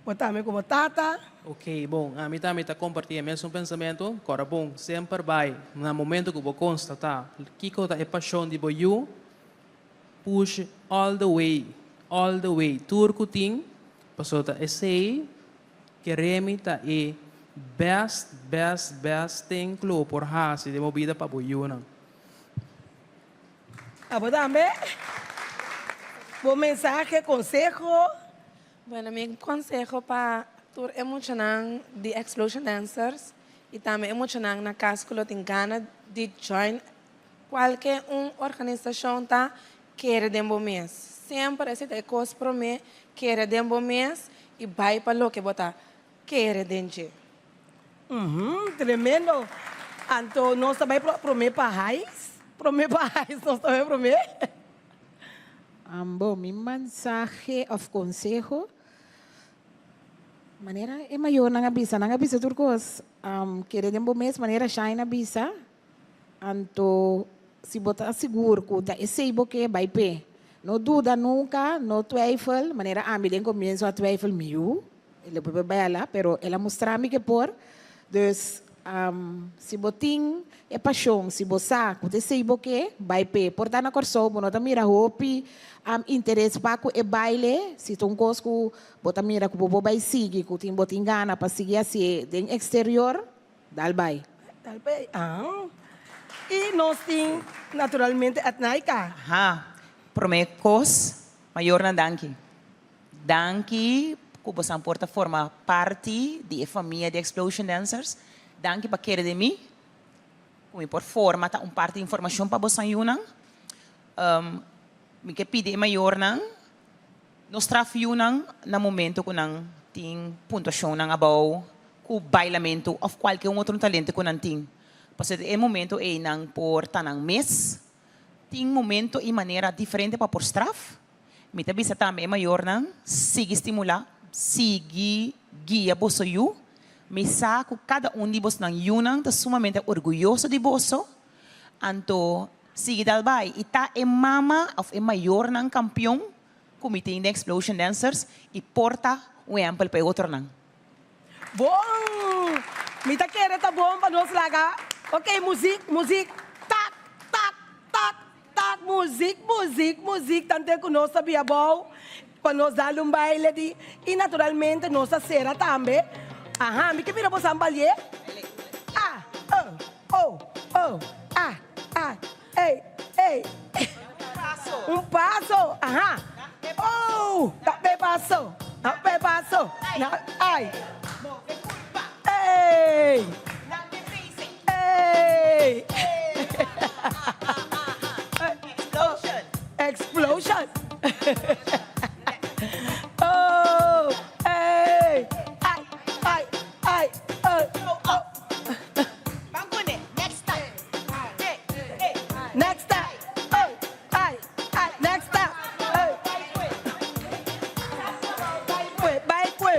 Bo tambe komo tata. Ok, bon, ami tambe ta kompartí e mesun pensamentu. Kòrda bon, semper bai na momento ku bo konstatá kiko ta e pashon di bo yu, Push all the way, all the way, tur ku tin, pasobra ta esei keremi ta e best, best, best thing ku lo bo por hasi den bo bida pa bo yunan. Abo tambe? Bo mensahe, konseho? Bueno, mi konseho pa tur e muchanan di Explosion Dancers i tambe e muchanan na kas ku lo tin gana di join Kualke un organisashon ta kere den bo mes. Semper esei ta e kos promé, kere den bo mes i bai pa loke bo ta kere den dje. Uhmm, tremendo. Anto nos ta bai promé pa hais? Promé pa hais nos ta bai promé? Bo, mi mensahe of konseho, manera e mayornan a bisa, nan a bisa tur kos, kere den bo mes, manera Shine a bisa, Anto si bo ta sigur ku ta esei bo ke, bai p'e. No duda nunka, no twijfel, manera ami den komienso a twijfel mi yu, e lo por baila, pero el a mustra mi ke por. Dus si bo tin e pashon, si bo sa ku ta esei bo ke, bai p'e. Por ta na Kòrsou bo no ta mira hopi interes pa ku e baile, si ta un kos ku bo ta mira ku bo por bai sigui, ku tin bo tin gana pa sigui hasié den eksterior, dal bai. Dal bai, ah. I nos tin naturalmente Etnaika. Ha, promé kos, mayornan danki. Danki ku bosan por ta forma parti di e famia di Explosion Dancers. Danki pa kere den mi, ku mi por forma ta un parti di informashon pa bosan yunan. Mi ke pidi e mayornan no straf yunan na momento ku nan tin puntuashonnan abou ku bailamentu òf kualke un otro talento ku nan tin. Pasobra e momento ei nan por ta nan mes. Tin momento i manera diferente pa por straf. Mi ta bisa tambe e mayornan, sigui stimulá, sigui guia boso yu. Mi sa ku kada un di bosnan yunan ta sumamente orguyoso di boso. Anto, sigui dal bai i ta e mama òf e mayornan kampion ku mi tin den Explosion Dancers i por ta un ehèmpel pa e otronan. Bon! Mi ta kere ta bon pa nos laga. Ok, muzik, muzik. Tak, tak, tak. Tak muzik, muzik, muzik tante ku nos ta bia bou pa nos dal un baile di i naturalmente nos ta sera tambe. Aha, mi ke mira bosan balie. A, e, o, o, a, a, ei, ei. Un paso, aha. Oh, ta pe paso, ta pe paso. Na, ai. Ei. Ey! Explosion! Explosion! Oh! Ey! Ay! Ay! Ay! Oh! Oh! Ban kune! Next step! Hey! Hey! Next step! Ey! Ay! Ay! Next step! Ey! Kue! Bai kue!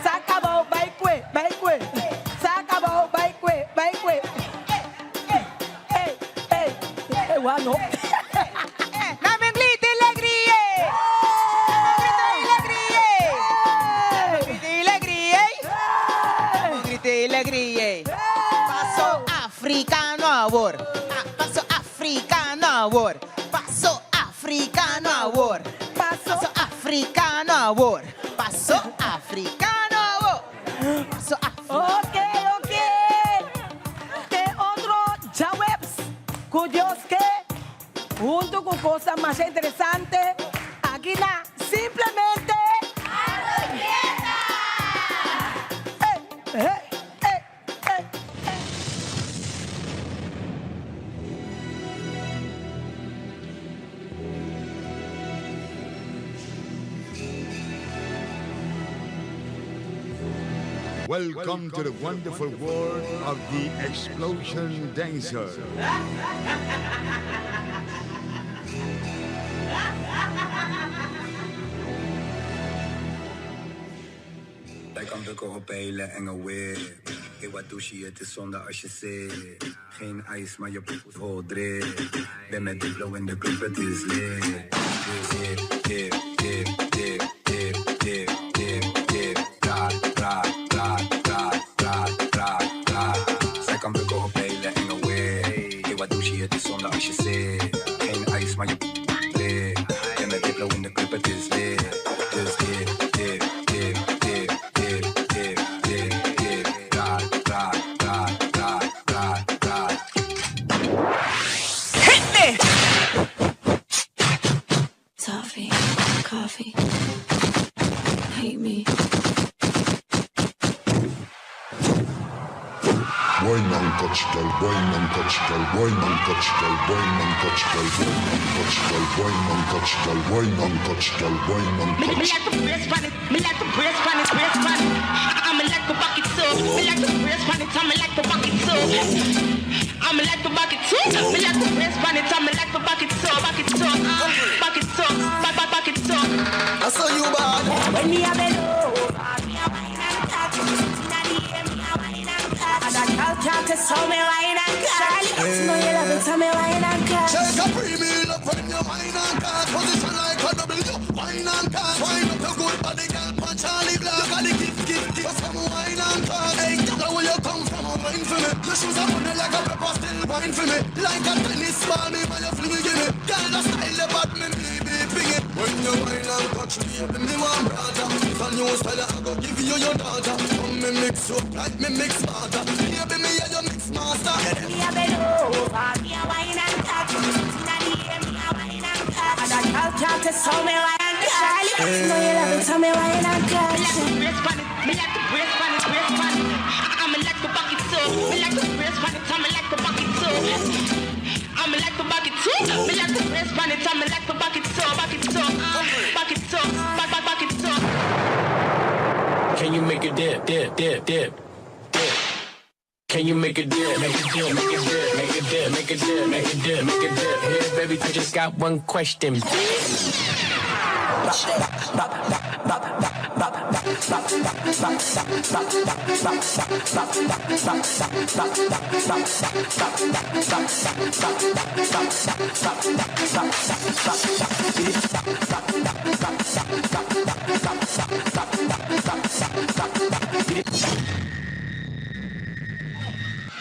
Sa kabou! Bai kue! Bai kue! Sa kabou! Bai kue! Bai kue! Ey! Ey! Ey! Wak no! Na mi grita alegria! Na mi grita alegria! Na mi grita alegria! Na mi grita alegria! Paso africano awor! Paso africano awor! Paso africano awor! Paso africano awor! Paso africano awor! Paso africano. Ok, ok. Te otro djaweps ku Dios ke, huntu ku kosnan masha interesante aki na Simplemente Antonieta! Ey, hey, ey, ey, ey. Welcome to the wonderful world of the Explosion Dancer. Wij kan bukken op hele enge whip. Hey, wat douche je, het is zonde als je zit. Geen ijs, maar je poep vol drip. Ben met Diplo in de club, het is lit. Dus hip, hip, hip, hip, hip, hip, hip, hip. Ra, ra, ra, ra, ra, ra, ra. Zij kan bukken op hele enge whip. Hey, wat douche je, het is zonde als je zit. Geen ijs, maar je poep drip. Ben met Diplo in de club, het is lit. Dus hip, hip, hip, hip, hip, hip, hip, hip. Ra, ra, ra, ra, ra, ra. Hit me! Toffee, coffee, hate me. Wine and touch, girl, wine and touch, girl, wine and touch, girl, wine and touch, girl, wine and touch, girl, wine and touch, girl, wine and touch, girl, wine and Me, me touch. like to press pon it, me like to press pon it, press pon it. I'm like to back it up, me like to press pon it, I'm like to back it up. I'm like to back it up, me like to press pon it, I'm like to back it up, back it up, back it up, back back back it up. I saw you bad. When me a bend over, me a wine and cock. Inna the air, me a wine and cock. Other girl can't test how me wine and cock. You know you love it, how me wine and cock. Check a premium up when you wine and cock. Position. talk. Wind up your good body, girl, punch Charlie Black. You got the gift, gift, gift. Just come wine and talk. Hey, girl, where you come from? Wine for me. Your shoes are running like a pepper, still wine for me. Like a tennis ball, me while you fling it, give me. Girl, the style about me, me be ping it. When you wine and touch me, me want brother. It's a new style, I go give you your daughter. Come me mix up like me mix smarter. Baby, me a your mix master. Me a bend over, me a wine and touch. Inna the air, me a wine and touch. And a girl can't tell so me wine and touch. Know you love it, so me wine and touch. Me like to brace pon it, me like to brace pon it, brace pon it. I'ma like to back it up, me like to brace pon it, I'ma like to back it up. I'ma like to back it up, me like to brace pon it, I'ma like to back it up, back it up, back it up, back back back it up. Can you make it dip, dip, dip, dip, dip? Can you make it dip, make it dip, make it dip, make it dip, make it dip, make it dip, make it dip? Here, baby, I just got one question.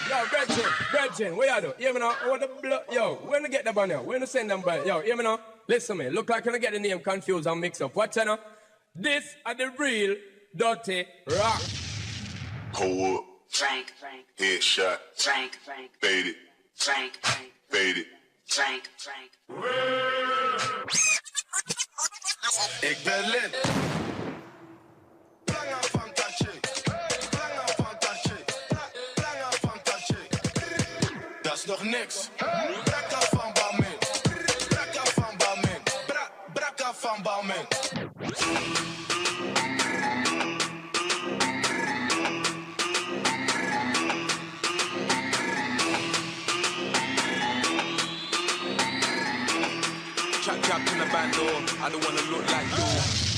Yo, Brethren, Brethren, where you do? Hear me now? What the blood? Yo, when you get the banner? When you send them by? Yo, hear me now? Listen me. Look like you get the name confused and mixed up. Watch out now. This are the real Dutty Rock. Pull up. Frank, Frank, Headshot. Frank, Frank, Fade it. Frank, Frank, Fade it. Frank, Frank. Ik ben lid. Planga van Tachi. Planga van Tachi. Planga van Tachi. Dat is nog niks. Brakka van Balmain. Brakka van Balmain. Bra, brakka van Balmain. Chap chap in the bando. I don't wanna look like you.